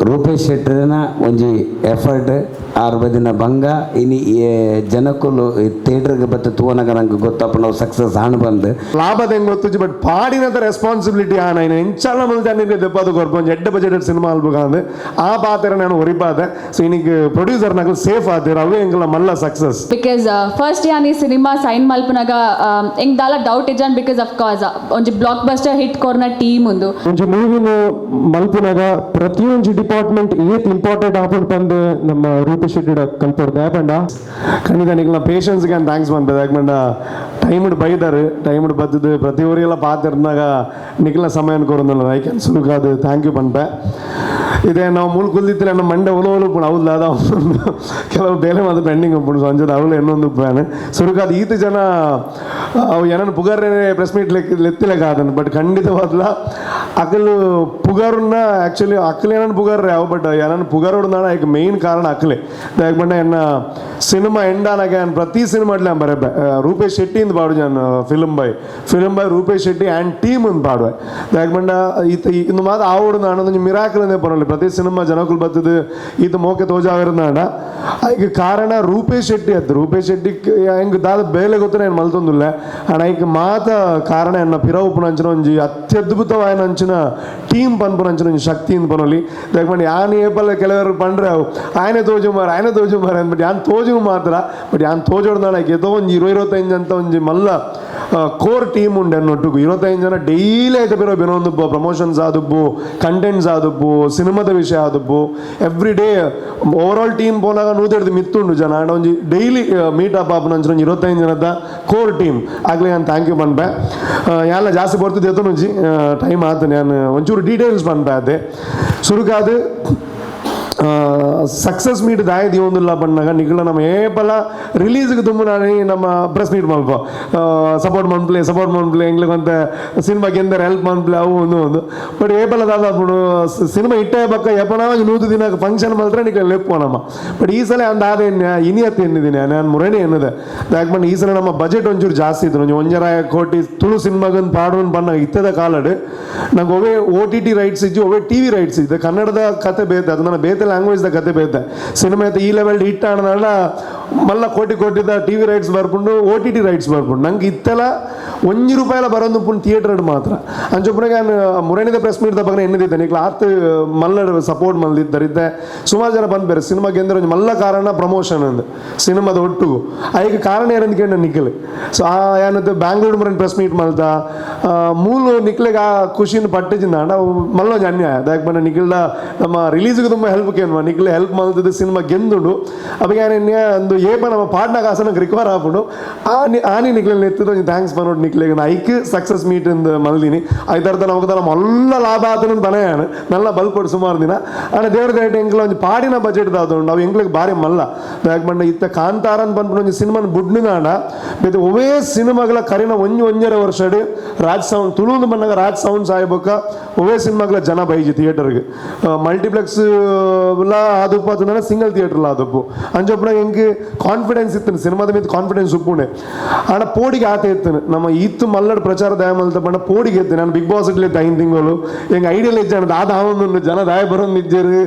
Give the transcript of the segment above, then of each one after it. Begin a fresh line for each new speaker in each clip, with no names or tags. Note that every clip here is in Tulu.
Rupesh ಶೆಟ್ಟರ್ನ ಒಂಜಿ ಎಫರ್ಟ್ ಆರು ಬದಿನ ಬಂಗ ಇನಿ ಜನಕುಲು ಥಿಯೇಟರ್ಗೆ ಬತ್ತ ತೂವನಗ ನಂಗೆ ಗೊತ್ತಪ್ಪ ಸಕ್ಸಸ್ ಆಣ್ ಬಂದು.
ಲಾಭದ ಹೆಂಗ್ ಗೊತ್ತುಜಿ, ಬಟ್ ಪಾಡಿನದ ರೆಸ್ಪಾನ್ಸಿಬಿಲಿಟಿ ಆನ ಎಂಚಲ ಮುಲ್ತ ದೆಪ್ಪಾದ ಕೊರ್ಪ. ಒಂಜಿ ಎಡ್ಡೆ ಬಜೆಟ್ ಸಿನಿಮಾ ಅಲ್ಬುಗಾಂದು ಆ ಪಾತ್ರ ನಾನು ಒರಿಪಾದೆ. ಸೊ ಇನ್ನಿಗೆ ಪ್ರೊಡ್ಯೂಸರ್ ನಗಲು ಸೇಫ್ ಆತೀರ, ಅವೇ ಎಂಕಲ ಮಲ್ಲ success.
Because first ಯಾನ್ ಈ ಸಿನಿಮಾ ಸೈನ್ ಮಲ್ಪುನಗ ಎಂಕ್ ದಾಲ ಡೌಟ್ ಇಜ್ಜಾನ್, because of course ಒಂಜಿ block buster hit ಕೊರ್ನ team ಉಂದು.
ಒಂಜಿ ಮೂವಿನ ಮಲ್ಪುನಗ ಪ್ರತಿಯೊಂಜಿ ಡಿಪಾರ್ಟ್ಮೆಂಟ್ ಏತ್ ಇಂಪಾರ್ಟೆಂಟ್ ಆಪುಂಡು ಪಂದ್ ನಮ್ಮ ರೂಪೇಶ್ ಶೆಟ್ಟಿ ಕಲ್ಪೊಡು ದಾಯೆ ಪಂಡ
ಖಂಡಿತ ನಿಕ್ಲ ಪೇಷನ್ಸ್ಗೆ thanks ಪನ್ಪೆ. ಯಾಕಂಡ ಟೈಮ್ಡ್ ಬೈದಾರು, ಟೈಮ್ಡ್ ಬತ್ತದು ಪ್ರತಿ ಊರಿಗೆಲ್ಲ ಪಾತಿರ್ನಾಗ ನಿಕ್ಲ ಸಮಯ ಕೊರೊಂದಿಲ್ಲ. I can ಸುರುಕಾದು thank you ಪನ್ಪೆ. ಇದೆ ನಾವು ಮೂಲ ಕುಲ್ದಿತ್ತಿಲ್ಲ, ನಮ್ಮ ಮಂಡೆ ಒಲು ಒಲು ಉಪ್ಪುಂಡು. ಹೌದು, ಅದ ಕೆಲವು ಬೇಲೆ ಮಾತ್ರ ಪೆಂಡಿಂಗ್ ಉಪ್ಪುಂಡು. ಸಂಜೆ ಅವಳು ಇನ್ನೊಂದು ಉಪ್ಪಾನು. ಸುರುಕಾದ ಈತ ಜನ ಅವು ಏನನ್ನು ಪುಗಾರೆ ಪ್ರೆಸ್ ಮೀಟ್ ಲೆಕ್ಕ ಲೆತ್ತಿಲೆಕ್ಕ ಆದನು. ಬಟ್ ಖಂಡಿತವಾದ್ಲ ಅಕಲು ಪುಗಾರುನ್ನ ಆ್ಯಕ್ಚುಲಿ ಅಕ್ಕಲು ಏನನ್ನು ಪುಗಾರ್ರೆ ಅವು, ಬಟ್ ಏನನ್ನು ಪುಗಾರೋಡು ಐಕ್ ಮೇನ್ ಕಾರಣ ಅಕ್ಕಲೆ. ಯಾಕಂದ್ರೆ ಎನ್ನ ಸಿನಿಮಾ ಎಂಡಾನಾಗ ನಾನು ಪ್ರತಿ ಸಿನಿಮಾ ಬರಬೆ ರೂಪೇಶ್ ಶೆಟ್ಟಿ ಇಂದ ಪಾಡು. ನಾನು film by Rupesh Shetty and team ಅಂತ ಪಾಡುವೆ. ಯಾಕಂದ್ರೆ ಈತ ಇನ್ನು ಮಾತ್ರ ಆವಡು ನಾನು ಒಂಜಿ ಮಿರಾಕಲ್ ಅಂದೇ ಪರವಾಗಿಲ್ಲ. ಪ್ರತಿ ಸಿನಿಮಾ ಜನಕುಲು ಬತ್ತದು ಈತ ಮೋಕೆ ತೋಜಾವಿರ್ನಾಡ, ಐಕ್ ಕಾರಣ ರೂಪೇಶ್ ಶೆಟ್ಟಿ ಅತ್ತು. ರೂಪೇಶ್ ಶೆಟ್ಟಿ ಹೆಂಗ್ ದಾದ ಬೇಲೆ ಗೊತ್ತ ನಾನು ಮಲ್ತೊಂದುಲ್ಲ ಆಂಡ ಐಕ್ ಮಾತ ಕಾರಣ ಎನ್ನ ಪಿರವು ಉಪ್ಪುನಂಚಿನ ಒಂಜಿ ಅತ್ಯದ್ಭುತವಾಯಿನ ಅಂಚಿನ ಟೀಮ್ ಪನ್ಪುನಂಚಿನ ಒಂಜಿ ಶಕ್ತಿ ಇಂದ್ ಪನೊಲಿ. ಯಾಕಂದ್ರೆ ಯಾನ್ ಏಪಲ್ಲ ಕೆಲವರು ಪಂಡ್ರೆ ಅವು ಆಯನೆ ತೋಜು ಮಾರ, ಆಯನೆ ತೋಜು ಮಾರ, ಬಟ್ ಯಾನ್ ತೋಜು ಮಾತ್ರ. ಬಟ್ ಯಾನ್ ತೋಜೋಡ್ದಾಣ ಏತೋ ಒಂಜಿ 20 25 ಅಂತ ಒಂಜಿ ಮಲ್ಲ ಕೋರ್ ಟೀಮ್ ಉಂಡೆ ಅನ್ನೊಟ್ಟುಗು. 25 ಜನ ಡೈಲಿ ಆಯ್ತು ಬೇರೆ ಬೇರೊಂದು ಪ್ರಮೋಷನ್ಸ್ ಆದುಪ್ಪು, ಕಂಟೆಂಟ್ಸ್ ಆದುಪ್ಪು, ಸಿನಿಮಾದ ವಿಷಯ ಆದುಪ್ಪು. Every day over all team ಪೋನಾಗ 105 ಮಿತ್ತುಂಡು ಜನ. ಆಂಡ ಒಂಜಿ daily meet up ಆಪುನ ಒಂಜಿ 25 ಜನದ ಕೋರ್ ಟೀಮ್ ಆಗಲಿ ನಾನು thank you ಪನ್ಪೆ. ಯಾಲ ಜಾಸ್ತಿ ಬರ್ತಿದ್ದೆ ಒಂಜಿ ಟೈಮ್ ಆತು, ನಾನು ಒಂಚೂರು ಡೀಟೇಲ್ಸ್ ಪನ್ಪೆ. ಅದೇ ಸುರುಕಾದು ಸಕ್ಸಸ್ ಮೀಟ್ ದಾಯ ದೀವೊಂದುಲ್ಲ ಪಣ್ಣಾಗ ನಿಕುಲ ನಮ್ಮ ಏಪಲ ರಿಲೀಸ್ಗೆ ತುಂಬ ನಾನು ನಮ್ಮ ಪ್ರೆಸ್ ಮೀಟ್ ಮಲ್ಪ, ಸಪೋರ್ಟ್ ಮನ್ಪ್ಲೆ, ಸಪೋರ್ಟ್ ಮನ್ಪ್ಲೆ, ಎಂಗ್ಲಿಗೆ ಒಂತೆ ಸಿನಿಮಾ ಗೆಂದರೆ ಹೆಲ್ಪ್ ಮನ್ಪ್ಲೆ, ಅವು ಒಂದು ಒಂದು. ಬಟ್ ಏಪಲ ದಾದ ಸಿನಿಮಾ ಇಟ್ಟೆ ಬಕ್ಕ ಎಪನ 100 ದಿನ ಫಂಕ್ಷನ್ ಮಲ್ತ್ರೆ ನಿಕಲೆ ಲೆಪ್ಪು ನಮ್ಮ. ಬಟ್ ಈ ಸಲ ಅಂದ ಆದ ಇನಿಯತ್ ಎನ್ನಿದ್ದೀನಿ ನಾನು ಮುರಣಿ ಎನ್ನದೆ. ಯಾಕಂದ್ರೆ ಈ ಸಲ ನಮ್ಮ ಬಜೆಟ್ ಒಂಚೂರು ಜಾಸ್ತಿ ಇತ್ತು. ಒಂಜಿ 1.5 ಕೋಟಿ ತುಳು ಸಿನಿಮಾಗನ್ ಪಾಡುವನ್ ಪನ್ನಾಗ ಇತ್ತದ ಕಾಲಡ್ ನಂಗೆ ಒವೇ ಓಟಿಟಿ ರೈಟ್ಸ್ ಇಜ್ಜಿ, ಒವೇ ಟಿವಿ ರೈಟ್ಸ್ ಇದ್ದೆ. ಕನ್ನಡದ ಕತೆ ಬೇತೆ, ಅದು ನನ್ನ ಬೇತೆ ಲ್ಯಾಂಗ್ವೇಜ್ದ ಕತೆ ಬೇತೆ. ಸಿನಿಮಾ ಈ ಲೆವೆಲ್ ಹಿಟ್ ಆಣದಾಂಡ ಮಲ್ಲ ಕೋಟಿ ಕೋಟಿದ ಟಿವಿ ರೈಟ್ಸ್ ಬರ್ಪುಂಡು, ಓಟಿಟಿ ರೈಟ್ಸ್ ಬರ್ಪುಂಡು. ನಂಗೆ ಇತ್ತೆಲ್ಲ 1 ರೂಪಾಯಿಲ ಬರೋದು ಪುಣ್ ಥಿಯೇಟರ್ ಮಾತ್ರ. ಅಂಚೊಪ್ಪುನಗ ನಾನು ಮುರಣಿದ ಪ್ರೆಸ್ ಮೀಟ್ ಬಗ್ಗೆ ಎನ್ನಿದ್ದೆ, ನಿಕ್ಲ ಆತ್ ಮಲ್ಲ ಸಪೋರ್ಟ್ ಮಲ್ದಿದ್ದಾರೆ. ಇತ್ತೆ ಸುಮಾರು ಜನ ಬಂದ್ ಬೇರೆ ಸಿನಿಮಾ ಗೆಂದ್ರೆ ಒಂಜಿ ಮಲ್ಲ ಕಾರಣ ಪ್ರಮೋಷನ್ ಅಂದ್ ಸಿನಿಮಾದ ಒಟ್ಟುಗು. ಐಕ್ ಕಾರಣ ಏನಂತ ಕೇಳಿ ನಿಖಲ್. ಸೊ ಆ ಏನಂತ ಬ್ಯಾಂಗ್ಳೂರ್ ಮುರನ್ ಪ್ರೆಸ್ ಮೀಟ್ ಮಲ್ತ ಮೂಲು ನಿಕ್ಲೆಗ್ ಆ ಖುಷಿನ ಪಟ್ಟಿಜಿಂದ ಮಲ್ಲ ಒಂಜಿ ಅನ್ಯಾಯ. ದಾಯೆ ಪಂಡ ನಿಖಲ್ದ ನಮ್ಮ ರಿಲೀಸ್ಗೆ ತುಂಬ ಹೆಲ್ಪ್ ಕೇನ್ವ, ನಿಖಲ್ ಹೆಲ್ಪ್ ಮಲ್ತದ್ದು ಸಿನಿಮಾ ಗೆಂದುಂಡು. ಅವಾಗ ಏನ ಒಂದು ಏಪ ನಮ್ಮ ಪಾಡ್ನ ಕಾಸನ ರಿಕವರ್ ಆಪುಂಡು. ಆನಿ ನಿಕ್ಲೆ ಎತ್ತದ ಒಂಜಿ thanks ಪನೋಡು ನಿಕ್ಲೆಗ್. ಐಕ್ ಸಕ್ಸಸ್ ಮೀಟ್ ಇಂದ ಮಲ್ದಿನಿ. ಐತರ್ಥ ನಮಕ್ ನಮ್ಮ ಮಲ್ಲ ಲಾಭ ಆತನ ಬನೆಯಾಣ ನಲ್ಲ ಬಲ್ಪೊಡು ಸುಮಾರು ದಿನ. ಆಂಡ ದೇವ್ರ ದಯೆಟ್ ಎಂಕ್ಲ ಒಂಜಿ ಪಾಡಿನ ಬಜೆಟ್ ದಾದ ಉಂಡು, ಅವು ಎಂಕ್ಲೆಗ್ ಬಾರಿ ಮಲ್ಲ. ದಾಯೆ ಪಂಡ ಇತ್ತ ಕಾಂತಾರನ್ ಪನ್ಪುನ ಒಂಜಿ ಸಿನಿಮಾನ ಬುಡ್ನಿದಾಂಡ ಬೇತೆ ಒವೇ ಸಿನಿಮಾಗಳ ಕರಿನ ಒಂಜಿ 1.5 ವರ್ಷಡ್ ರಾಜ್ ಸೌಂಡ್ ತುಳುಂದು ಬಂದಾಗ ರಾಜ್ ಸೌಂಡ್ಸ್ ಆಯ್ಬೊಕ್ಕ ಒವೇ ಸಿನಿಮಾಗಳ ಜನ ಬೈಜಿ ಥಿಯೇಟರ್ಗೆ. ಮಲ್ಟಿಪ್ಲೆಕ್ಸ್ ಆದುಪ್ಪು ಅದನ್ನ ಸಿಂಗಲ್ ಥಿಯೇಟರ್ ಆದುಪ್ಪು. ಅಂಚೊಪ್ಪುನಾಗ ಎಂಕ್ ಕಾನ್ಫಿಡೆನ್ಸ್ ಇತ್ತು, ಸಿನಿಮಾದ ಮಿತ್ ಕಾನ್ಫಿಡೆನ್ಸ್ ಉಪ್ಪುಂಡೆ. ಆಂಡ ಪೋಡಿಗೆ ಆತ ಇತ್ತು ನಮ್ಮ ಇತ್ತು ಮಲ್ಲಡ್ ಪ್ರಚಾರ ದಯ ಮಲ್ತ ಪಂಡ ಪೋಡಿಗೆ ಇತ್ತು. ನಾನು ಬಿಗ್ ಬಾಸ್ ಇಡ್ಲಿ 5 ತಿಂಗಳು ಎಂಗ್ ಐಡಿಯಲ್ ಇಜ್ಜಾಂಡ್ ದಾದ ಆವೊಂದುಂಡು, ಜನ ದಾಯ ಬರೋದು ಇಜ್ಜೆರು,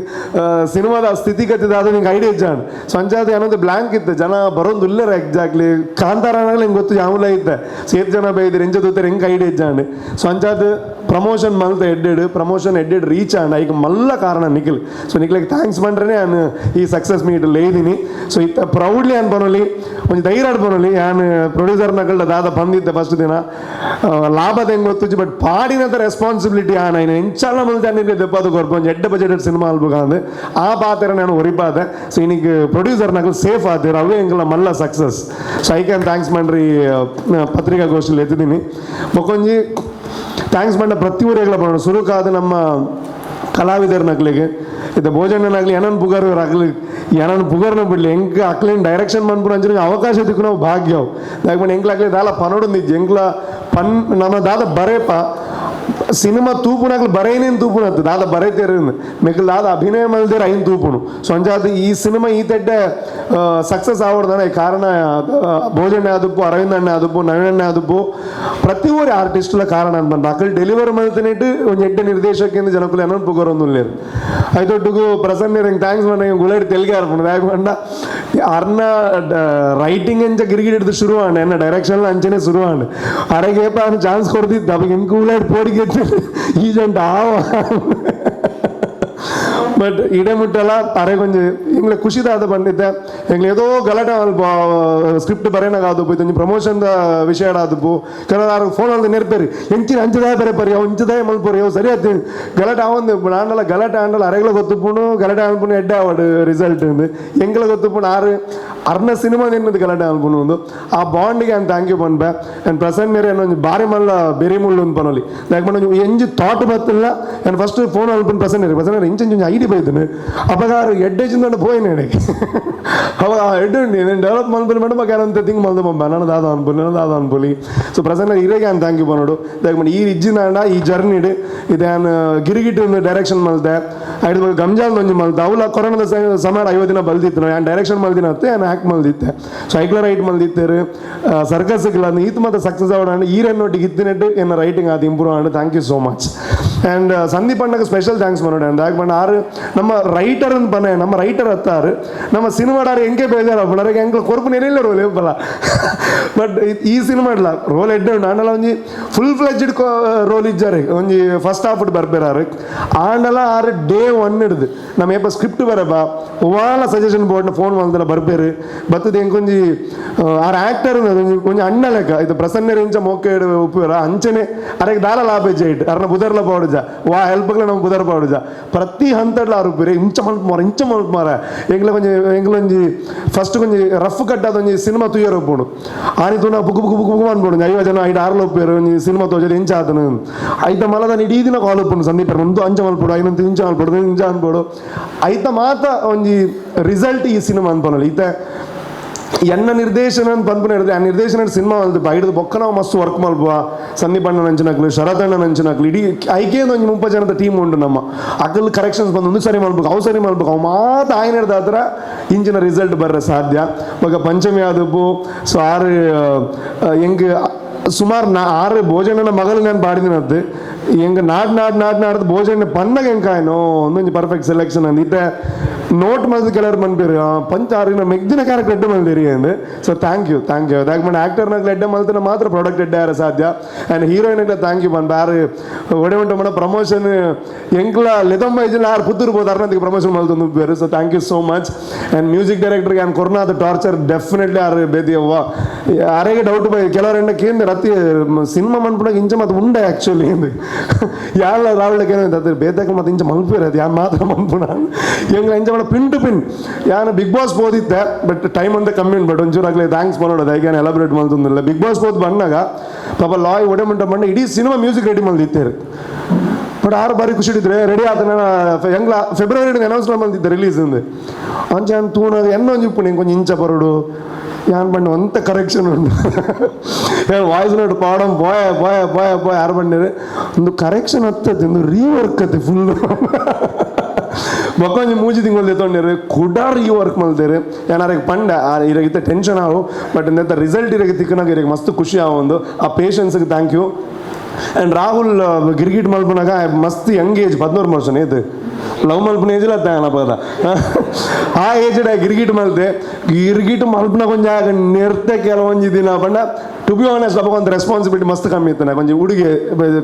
ಸಿನಿಮಾದ ಸ್ಥಿತಿಗತಿ ದಾದ ನಿಂಗೆ ಐಡಿಯಾ ಇಜ್ಜಾಂಡ್. ಸೊ ಅಂಚಾದ ಏನೊಂದು ಬ್ಲಾಂಕ್ ಇತ್ತು, ಜನ ಬರೋದು ಇಲ್ಲರ. ಎಕ್ಸಾಕ್ಟ್ಲಿ ಕಾಂತಾರ ನಿಂಗೆ ಗೊತ್ತು ಯಾವಲ ಇತ್ತೆ ಸೇತ್ ಜನ ಬೈದಿರು, ಎಂಚ ತೂತಾರೆ ಎಂಕ್ ಐಡಿಯಾ ಇಜ್ಜಾಂಡ್. ಸೊ ಅಂಚಾದ ಪ್ರಮೋಷನ್ ಮಲ್ತ ಎಡ್ಡೆಡ್ ಪ್ರಮೋಷನ್ ಎಡ್ಡೆಡ್ ರೀಚ್ ಆಂಡ್. ಐಕ್ ಮಲ್ಲ ಕಾರಣ ನಿಖಿಲ್. ಸೊ ನಿಖಿಲ್ಗೆ thanks ಪಂಡ್ರೆ ನಾನು ಈ ಸಕ್ಸಸ್ ಮೀಟ್ ಲೇದಿನಿ. ಸೊ ಇತ್ತ ಪ್ರೌಡ್ಲಿ ಅನ್ಪನೊಲಿ, ಒಂಜಿ ಧೈರ್ಯ ಅನ್ಪನೊಲಿ. ಯಾನ್ ಪ್ರೊಡ್ಯೂಸರ್ ನಕಲ್ಡ ದಾದ ಬಂದಿದ್ದೆ ಫಸ್ಟ್ ದಿನ ಲಾಭದ ಹೆಂಗ್ ಗೊತ್ತುಜಿ, ಬಟ್ ಪಾಡಿನದ ರೆಸ್ಪಾನ್ಸಿಬಿಲಿಟಿ ಆನ ಎಂಚಲ ಮಲ್ತ ದೆಪ್ಪಾದ ಕೊರ್ಪ. ಒಂಜಿ ಎಡ್ಡೆ ಬಜೆಟ್ ಸಿನಿಮಾ ಅಲ್ಬುಗಾಂದು ಆ ಪಾತ್ರ ನಾನು ಒರಿಪಾದೆ. ಸೊ ಇನ್ನಿಗೆ ಪ್ರೊಡ್ಯೂಸರ್ ನಕಲ್ ಸೇಫ್ ಆತೀರ, ಅವೇ ಎಂಕಲ ಮಲ್ಲ success. So I can thanks Mandri ಪತ್ರಿಕಾಗೋಷ್ಠಿಲಿ ಎತ್ತಿದ್ದೀನಿ. ಬೊಕೊಂಜಿ thanks ಪಂಡ ಪ್ರತಿ ಊರಿಗೆಲ್ಲ ಬರೋಣ. ಸುರುಕಾದ ನಮ್ಮ ಕಲಾವಿದರ ನಕ್ಲಿಗೆ ಇದು ಭೋಜನನಾಗಲಿ ಏನನ್ ಪುಗಾರ್ ಆಗಲಿ, ಏನನ್ ಪುಗಾರ್ನ ಬಿಡ್ಲಿ, ಎಂಕ್ ಅಕ್ಲೇನ್ ಡೈರೆಕ್ಷನ್ ಮನ್ಪುನ ಅಂಚಿನ ಅವಕಾಶ ತಿಕ್ಕು ನಾವು ಭಾಗ್ಯ. ಯಾಕಂದ್ರೆ ಎಂಕ್ಲಾಗ್ಲಿ ದಾಲ ಪನೋಡು ನಿಜ್ಜಿ, ಎಂಕ್ಲ ಪನ್ ನಮ್ಮ ದಾದ ಬರೇಪ. Cinema ತೂಪುನಾಗ್ಲು ಬರೈನೇನು ತೂಪುನತ್ತು ದಾದ ಬರೈತೇರು ಮೆಗ್ಲು ದಾದ ಅಭಿನಯ ಮಲ್ದೇರು ಐನ್ ತೂಪುನು. ಸೊ ಅಂಚಾದ ಈ ಸಿನಿಮಾ ಈ ತೆಡ್ಡೆ ಸಕ್ಸಸ್ ಆವಡ್ದಾನೆ ಕಾರಣ ಭೋಜಣ್ಣ ಆದುಪ್ಪು, ಅರವಿಂದ ಅಣ್ಣ ಆದುಪ್ಪು, ನವೀನ್ ಅಣ್ಣ ಆದುಪ್ಪು, ಪ್ರತಿ ಒರಿ ಆರ್ಟಿಸ್ಟ್ಲ ಕಾರಣ ಅನ್ಬಂದು ಅಕಲ್ ಡೆಲಿವರ್ ಮಲ್ತನೇಟ್ ಒಂಜಿ ಎಡ್ಡೆ ನಿರ್ದೇಶಕಿಂದ ಜನಕುಲು ಏನೋ ಪುಗರೊಂದುಲ್ಲೇರು. ಐತೊಟ್ಟುಗು ಪ್ರಸನ್ನ thanks ಮನ್ನ ಗುಳೇಡ್ ತೆಲಿಗೆ ಅರ್ಪಣ ಯಾಕೆ ಪಂಡ ಅರ್ನ ರೈಟಿಂಗ್ ಎಂಚ ಗಿರಿಗಿಟ್ ಹಿಡಿದು ಶುರು ಆಂಡ್ ಎನ್ನ ಡೈರೆಕ್ಷನ್ ಅಂಚನೆ ಶುರು ಆಂಡ್ ಅರೆಗೇಪ ಅವನು ಚಾನ್ಸ್ ಕೊಡ್ತಿದ್ದ ಅವಾಗ ಎಂಕ್ ಉಳ್ಳಾಡ್ ಪೋಡಿಗೆ ಈ ಜಂಟ ಆವ. ಬಟ್ ಇಡೆ ಮುಟ್ಟಲ್ಲ ಅರೆ ಕೊಂಚ ಎಂಗ್ಲೆ ಖುಷಿದಾದ ಬಂದಿದ್ದೆ. ಎಂಗ್ಲೆ ಏದೋ ಗಲಾಟೆ ಅಲ್ಪ ಸ್ಕ್ರಿಪ್ಟ್ ಬರೇನಾಗ ಆದುಪ್ಪು, ಇದೊಂಜಿ ಪ್ರಮೋಷನ್ ವಿಷಯ ಆದುಪ್ಪು. ಕೆಲವರು ಆರು ಫೋನ್ ಅಲ್ಲಿ ನೆರ್ಪೇರಿ ಎಂಚಿನ ಅಂಚದಾಯ ಬರೆ ಪರಿ ಅವು ಇಂಚದಾಯ ಮಲ್ಪೊರಿ ಅವು ಸರಿ ಆತು ಗಲಾಟೆ ಆವೊಂದು ಆಂಡಲ ಗಲಾಟೆ ಆಂಡಲ ಅರೆಗಳ ಗೊತ್ತುಪ್ಪುಂಡು ಗಲಾಟೆ ಆನ್ಪುಂಡು ಎಡ್ಡೆ ಆವಡ್ ರಿಸಲ್ಟ್ ಉಂದು ಎಂಗ್ಲ ಗೊತ್ತುಪ್ಪುಂಡು ಆರು ಅರ್ನ ಸಿನಿಮಾ ನಿನ್ನದು ಗಲಾಟೆ ಆನ್ಪುಂಡು ಒಂದು ಆ ಬಾಂಡಿಗೆ ನಾನು thank you ಪನ್ಪೆ. And Prasanna ಒಂಜಿ ಬಾರಿ ಮಲ್ಲ ಬೆರಿ ಮುಳ್ಳು ಒಂದು ಪನೊಲಿ ದಾಯೆ ಪಂಡ ಒಂಜಿ ಎಂಜಿ ಥಾಟ್ ಬತ್ತಿಲ್ಲ. ನಾನು ಫಸ್ಟ್ ಫೋನ್ ಅನ್ಪುಂಡು ಪ್ರಸನ್ನ ಪ್ರಸನ್ನ ಇಂಚ ಒಂಜಿ ಐಡಿ ಬೈದನು. ಅಪಗ ಆರು ಎಡ್ಡೆ ಚಿಂದ ಪೋಯಿನ ಅವಾಗ ಆ ಎಡ್ಡೆ ಉಂಡು నేను ಡೆವಲಪ್ ಮಲ್ಪುನಿ ಮೇಡಮ್ ಅಂತ ತಿಂಗ್ ಮಲ್ದು ಪಂಪ ನಾನು ದಾದ ಅನ್ಪುಲಿ ನಾನು ದಾದ ಅನ್ಪುಲಿ. ಸೊ ಪ್ರಸನ್ನ ಇರೆಗೆ ನಾನು thank you ಪನೋಡು. ದಾಯೆ ಪಂಡ ಈ ಇಜ್ಜಿನಾಂಡ ಈ ಜರ್ನಿಡ್ ಇದು ನಾನು ಗಿರಿಗಿಟ್ಟು ಒಂದು ಡೈರೆಕ್ಷನ್ ಮಲ್ತೆ, ಐದು ಗಂಜಾಲ್ ಒಂಜಿ ಮಲ್ತೆ. ಅವಲ ಕೊರೋನಾದ ಸಮಯ 50 ದಿನ ಬಲ್ದಿತ್ತು. ನಾನು ಡೈರೆಕ್ಷನ್ ಮಲ್ದಿನ ಅತ್ತೆ ನಾನು ಆ್ಯಕ್ಟ್ ಮಲ್ದಿತ್ತೆ. ಸೊ ಐಕ್ಲ ರೈಟ್ ಮಲ್ದಿತ್ತೇರು ಸರ್ಕಸ್ ಈತ್ ಮಾತ ಸಕ್ಸಸ್ ಆವಡ ಈರೆನ್ನೊಟ್ಟಿಗೆ ಇತ್ತಿನೆಟ್ಟು ಎನ್ನ ರೈಟಿಂಗ್ ಅದು improve and thank you so much. And Sandeep ಅಣ್ಣಗೆ special thanks ಮನೋಡೆ. And ಯಾಕೆ ಪಂಡ ಆರು ನಮ್ಮ ರೈಟರ್ ಅಂತ ಬನ್ನೆ ನಮ್ಮ ರೈಟರ್ ಅತ್ತಾರು ನಮ್ಮ ಸಿನಿಮಾಡಾರು ಎಂಕೆ ಬೇಜಾರು ನನಗೆ ಎಂಕ್ಲ ಕೊರ್ಪು ನೆನೆಲ್ಲ ರೋಲ್ ಇಪ್ಪಲ್ಲ. ಬಟ್ ಈ ಸಿನಿಮಾ ಇಲ್ಲ ರೋಲ್ ಎಡ್ಡೆ ಉಂಡು. ಆಂಡಲ ಒಂಜಿ full fledged roll ಇಜ್ಜಾರೆ ಒಂಜಿ ಫಸ್ಟ್ ಹಾಫ್ ಬರ್ಬೇರಾರು. ಆಂಡಲ ಆರು ಡೇ ಒನ್ ಹಿಡ್ದು ನಮ್ಮ ಏಪ ಸ್ಕ್ರಿಪ್ಟ್ ಬರಬಾ ಒವಾಲ ಸಜೆಷನ್ ಬೋರ್ಡ್ನ ಫೋನ್ ಮಲ್ದಲ ಬರ್ಬೇರು ಬತ್ತದ. ಎಂಕೊಂಜಿ ಆರ್ ಆಕ್ಟರ್ ಒಂಜಿ ಒಂಜಿ ಅಣ್ಣ ಲೆಕ್ಕ. ಇದು ಪ್ರಸನ್ನ ಇಂಚ ಮೋಕೆ ಉಪ್ಪುರ ಅಂಚನೆ ಅರೆಗೆ ದಾಲ ಲಾಭ ಇಟ್ ಅರ್ನ ಬುದರ್ಲ ಪಾಡುಜ ವಾ ಹೆಲ್ಪ್ಗಳ ನಮ್ಮ ಬುದರ್ ಪಾಡುಜ ಪ್ರತಿ ಹಂತಡ್ಲ ಆರು ಉಪ್ಪುರೆ ಇಂಚ ಮಲ್ಪ್ ಮಾರ ಇಂಚ ಮಲ್ಪ್ ಮಾರ. ಎಂಗ್ಲ ಕೊಂಜಿ ಎಂಗ್ಲ ಒಂಜಿ ಫಸ್ಟ್ ಕೊಂಜಿ ರಫ್ ಕಟ್ ಆದ ಒಂಜಿ ಸಿನಿಮಾ ತುಯ್ಯರ ಉಪ್ಪುಂಡು. ಆನಿ ತೂನ book book book book ಅನ್ಪುಂಡು 50 ಜನ ಐದು ಆರ್ಲ ಉಪ್ಪೇರು ಒಂಜಿ ಸಿನಿಮಾ ತೋಜದ ಇಂಚ ಆತನು ಐತ ಮಲದ ಇಡೀ ದಿನ ಕಾಲ್ ಉಪ್ಪುಂಡು. ಸಂದೀಪ್ ಒಂದು ಅಂಚ ಮಲ್ಪಡು ಐನಂತ ಇಂಚ ಮಲ್ಪಡು ಇಂಚ ಅನ್ಪೋಡು. ಐತ ಮಾತ ಒಂಜಿ ರಿಸಲ್ಟ್ ಈ ಸಿನಿಮಾ ಅನ್ಪನಲ್ಲ. ಈತ ಎನ್ನ ನಿರ್ದೇಶನ ಅಂತ ಪನ್ಪುನ ಹಿಡಿದು ಆ ನಿರ್ದೇಶನ ಸಿನಿಮಾ ಮಲ್ತು ಹಿಡಿದು ಬೊಕ್ಕ ನಾವು ಮಸ್ತ್ ವರ್ಕ್ ಮಲ್ಪುವ. ಸಂದೀಪ್ ಅಣ್ಣ ನಂಚಿನಕ್ಲು, ಶರತ್ ಅಣ್ಣ ನಂಚಿನಕ್ಲು, ಇಡೀ ಐಕೆ ಒಂಜಿ 30 ಜನದ ಟೀಮ್ ಉಂಟು. ನಮ್ಮ ಅಕಲ್ ಕರೆಕ್ಷನ್ಸ್ ಬಂದು ಒಂದು ಸರಿ ಮಲ್ಬೇಕು ಅವು ಸರಿ ಮಲ್ಬೇಕು ಅವು ಮಾತ ಆಯ್ನ ಹಿಡ್ದು ಹತ್ರ ಇಂಚಿನ ರಿಸಲ್ಟ್ ಬರ್ರೆ ಸಾಧ್ಯ. ಬೊಕ ಪಂಚಮಿ ಆದಪ್ಪು. ಸೊ ಆರು ಎಂಗ್ ಸುಮಾರು ನಾ ಆರು ಭೋಜನನ ಮಗಳು ನಾನು ಪಾಡಿದಿನದ್ದು ಎಂಗ್ ನಾಡ್ ನಾಡ್ ನಾಡ್ ನಾಡ್ದು ಭೋಜನ ಪನ್ನಗ ಎಂಕಾಯನೋ ಒಂದೊಂಜಿ ಪರ್ಫೆಕ್ಟ್ ಸೆಲೆಕ್ಷನ್ ಅಂದ್ ಇತ್ತೆ ನೋಟ್ ಮಲ್ದು ಕೆಲವರು ಮನ್ಪೇರು ಪಂಚ ಆರಿನ ಮೆಗ್ದಿನ ಕ್ಯಾರೆಕ್ಟರ್ ಎಡ್ಡೆ ಮಲ್ದಿರಿ ಅಂದ್. So thank you thank you. ದಾಕ್ ಮಣ್ಣ ಆಕ್ಟರ್ನಾಗ್ಲ ಎಡ್ಡೆ ಮಲ್ತನ ಮಾತ್ರ ಪ್ರಾಡಕ್ಟ್ ಎಡ್ಡೆ ಯಾರ ಸಾಧ್ಯ. And heroine thank you ಪನ್ ಬಾರು ಒಡೆ ಉಂಟು ಮಣ ಪ್ರಮೋಷನ್ ಎಂಕ್ಲ ಲೆದೊಂಬ ಇಜ್ಜಿಲ್ಲ ಆರು ಪುತ್ತೂರು ಬೋದು ಅರ್ನದಿಗೆ ಪ್ರಮೋಷನ್ ಮಲ್ತೊಂದು ಬೇರು. So thank you so much. And music ಡೈರೆಕ್ಟರ್ಗೆ ನಾನು ಕೊರ್ನಾದ ಟಾರ್ಚರ್ ಡೆಫಿನೆಟ್ಲಿ ಆರು ಬೇದಿ ಅವ್ವ ಆರೆಗೆ ಡೌಟ್ ಬೈ ಕೆಲವರೆಂಡ ಕೇಂದ್ರ ಅತಿ ಸಿನಿಮಾ ಮನ್ಪುನಾಗ ಇಂಚ ಮತ್ತೆ ಉಂಡೆ ಆ್ಯಕ್ಚುಲಿ ಯಾಲ ರಾವಳಕ್ಕೆ ಅದು ಬೇತಾಕ ಮತ್ತೆ ಇಂಚ ಮಲ್ಪೇರ ಅದು ಯಾನ್ ಮಾತ್ರ ಮನ್ಪುನ ಎಂಗ್ಲ ಇಂಚ ಮಾಡ pin to pin. ಯಾನ್ ಬಿಗ್ ಬಾಸ್ ಪೋದಿತ್ತೆ ಬಟ್ ಟೈಮ್ ಅಂತ ಕಮ್ಮಿ ಉಂಟು. ಬಟ್ ಒಂಚೂರು ಆಗಲಿ thanks ಮಾಡೋದು ಐಗೆ ಎಲಾಬ್ರೇಟ್ ಮಲ್ತೊಂದಿಲ್ಲ. ಬಿಗ್ ಬಾಸ್ ಪೋದ್ ಬಣ್ಣಾಗ ಪಾಪ ಲಾಯ್ ಒಡೆ ಮುಂಟ ಬಣ್ಣ ಇಡೀ cinema music ready ಮಲ್ದಿತ್ತೇರು. But ಆರು ಬಾರಿ ಖುಷಿ ಇದ್ರೆ ರೆಡಿ ಆತನ ಎಂಗ್ಲ ಫೆಬ್ರವರಿ ಅನೌನ್ಸ್ ಮಲ್ತಿದ್ದೆ ರಿಲೀಸ್ ಅಂದು ಅಂಚ ತೂಣಾಗ ಎನ್ನ ಒಂಜಿ ಉಪ್ಪು ನಿಂಗೆ ಕೊಂಚ ಇಂಚ ಬರೋಡು ಯಾನ್ ಬಣ್ಣ ಒಂತ ಕರೆಕ್ಷನ್ ಉಂಟು ವಾಯ್ಸ್ ನೋಟ್ ಪಾಡಂ ಪೋಯ ಪೋಯ ಪೋಯ ಪೋಯ ಯಾರು ಬಂದಿರಿ ಒಂದು ಕರೆಕ್ಷನ್ ಹತ್ತತ್ತೆ ಒಂದು ರೀವರ್ಕ್ ಅತ್ತೆ ಫುಲ್ ಬೊಕ್ಕೊಂಜಿ ಮೂಜಿ ತಿಂಗಳು ಎತ್ತೊಂಡಿರು ಕುಡ ರೀವರ್ಕ್ ಮಲ್ತೇರು. ಏನಾರ ಪಂಡ ಇರಗಿತ್ತ ಟೆನ್ಷನ್ ಆವು. ಬಟ್ ಇಂದ ರಿಸಲ್ಟ್ ಇರಗೆ ತಿಕ್ಕನಾಗ ಇರಗೆ ಮಸ್ತ್ ಖುಷಿ ಆವು ಒಂದು ಆ ಪೇಷನ್ಸ್ಗೆ thank you. And Rahul Girgit ಮಲ್ಪನಾಗ ಮಸ್ತ್ ಯಂಗ್ ಏಜ್ 11 ವರ್ಷ ಇದು ಲವ್ ಮಲ್ಪನ ಏಜ್ ಇಲ್ಲ ಪದ ಆ ಏಜ್ ಗಿರ್ಗಿಟ್ ಮಲ್ತೆ. ಗಿರ್ಗಿಟ್ ಮಲ್ಪನ ಕೊಂಚ ನಿರ್ತೆ ಕೆಲವೊಂಜಿ ದಿನ ಪಂಡ to be honest ಅಪ್ಪ ಒಂದು ರೆಸ್ಪಾನ್ಸಿಬಿಲಿಟಿ ಮಸ್ತ್ ಕಮ್ಮಿ ಇತ್ತು. ಕೊಂಚ ಹುಡುಗಿ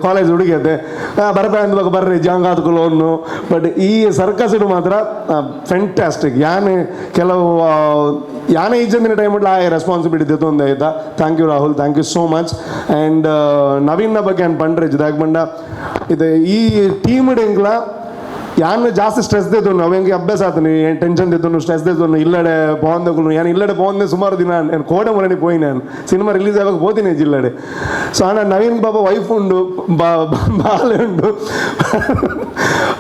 ಕಾಲೇಜ್ ಹುಡುಗಿ ಅತ್ತೆ ಬರಬೇ ಅಂದ್ಬೇಕು ಬರ್ರಿ ಜಾಂಗ್ ಆದ್ಕೊಳ್ಳೋನು. ಬಟ್ ಈ ಸರ್ಕಸ್ ಇಡು ಮಾತ್ರ ಫ್ಯಾಂಟಾಸ್ಟಿಕ್. ಯಾನ್ ಕೆಲವು ಯಾನೆ ಇಜ್ಜಂದಿನ ಟೈಮ್ ಆ ರೆಸ್ಪಾನ್ಸಿಬಿಲಿಟಿ ಒಂದು ಆಯ್ತಾ. Thank you Rahul, thank you so much. And ನವೀನ್ನ ಬಗ್ಗೆ ನಾನು ಪಂಡ್ರೆ ಜಿದಾಗ್ ಬಂಡ ಇದು ಈ ಟೀಮ್ ಎಂಗ್ಲ ಯಾನ್ ಜಾಸ್ತಿ ಸ್ಟ್ರೆಸ್ ದೇತು ಅವು ಹೆಂಗೆ ಅಭ್ಯಾಸ ಆತನಿ ಟೆನ್ಷನ್ ದೇತು ಸ್ಟ್ರೆಸ್ ದೇತು ಇಲ್ಲಡೆ ಪೋಂದకులు ಯಾನ್ ಇಲ್ಲಡೆ ಪೋಂದೆ ಸುಮಾರು ದಿನ ನಾನು ಕೋಡೆ ಮೊರನಿ ಪೋಯಿ ನಾನು ಸಿನಿಮಾ ರಿಲೀಸ್ ಆವಾಗ ಪೋತೀನಿ ಜಿಲ್ಲಡೆ. ಸೊ ಅಣ್ಣ ನವೀನ್ ಬಾಬಾ ವೈಫ್ ಉಂಡು ಬಾಲೆ ಉಂಡು.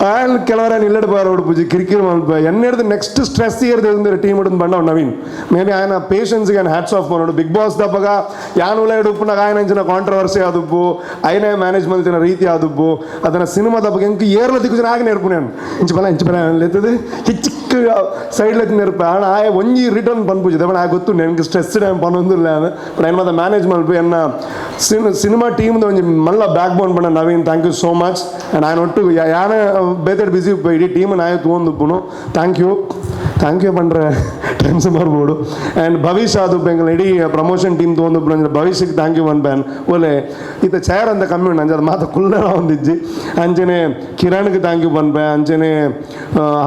ಆಯನ್ ಕೆಲವರ ನಿಲ್ಲಡ್ ಬಾರ ಉಡುಪುಜಿ ಕಿರಿಕಿರಿ ಮಲ್ಪ ಎನ್ನೆಡ್ದು ನೆಕ್ಸ್ಟ್ ಸ್ಟ್ರೆಸ್ ಇಯರ್ದು ಟೀಮ್ ಹಿಡಿದು ಬಂಡ ನವೀನ್. ಮೇ ಬಿ ಆಯನ ಪೇಷನ್ಸ್ಗೆ ఆయన హ్యాట్ಸ್ ಆಫ್ ಮಾಡೋಡು. ಬಿಗ್ ಬಾಸ್ ದಪ್ಪಗ ಯಾನ್ ಉಲ ಉಪ್ಪುನಾಗ ಆಯನ ಅಂಚಿನ ಕಾಂಟ್ರವರ್ಸಿ ಆದುಪ್ಪು, ಐನೇ ಮ್ಯಾನೇಜ್ ಮಲ್ತಿನ ರೀತಿ ಆದುಪ್ಪು. ಅದನ್ನ ಸಿನಿಮಾದ ಬಗ್ಗೆ ಎಂಕ್ ಏರ್ಲ ದಿಕ್ಕು ಆಗ నేర్పు నేను ಇಂಚ ಬಲ ಇಂಚ ಬಲ ಲೇತದೆ ಚಿಕ್ಕ ಸೈಡ್ ನೆರ್ಪ. ಆಣ ಆಯ ಒಂಜಿ ರಿಟರ್ನ್ ಪನ್ಪುಜಿ ದಪ್ಪಣ ಆಯ ಗೊತ್ತು ನನಗೆ ಸ್ಟ್ರೆಸ್ ಟೈಮ್ ಪನೊಂದಿಲ್ಲ. ಬಟ್ ಐನ್ ಮಾತ ಮ್ಯಾನೇಜ್ ಮಲ್ಪು. ಎನ್ನ ಸಿನಿಮಾ ಟೀಮ್ದ ಒಂಜಿ ಮಲ್ಲ ಬ್ಯಾಕ್ ಬೋನ್ ಪಂಡ Naveen, thank you so much. And ఆయన ಒಟ್ಟು ಯಾನ ಬೇತೆಡ್ ಬಿಸಿ ಇಡೀ ಟೀಮ್ ನಾಯ ತೂವೊಂದುಪ್ಪುನು. Thank you, thank you ಪಂಡ್ರೆ ಟೈಮ್ ಸುಮಾರು ಬೋಡು. ಆ್ಯಂಡ್ ಭವಿಷ್ಯ ಅದು ಬೆಂಗಳೂರು ಇಡೀ ಪ್ರಮೋಷನ್ ಟೀಮ್ ತಗೊಂಡು ಅಂದ್ರೆ ಭವಿಷ್ಯಕ್ಕೆ thank you one ban ಒಲೆ ಇತ್ತ ಚೇರ್ ಅಂತ ಕಮ್ಮಿ ಉಂಡು ಅಂಚೆ ಅದು ಮಾತ ಕುಲ್ಲರ ಒಂದಿಜ್ಜಿ. ಅಂಚನೆ ಕಿರಣ್ಗೆ thank you ಪನ್ಪೆ, ಅಂಚನೆ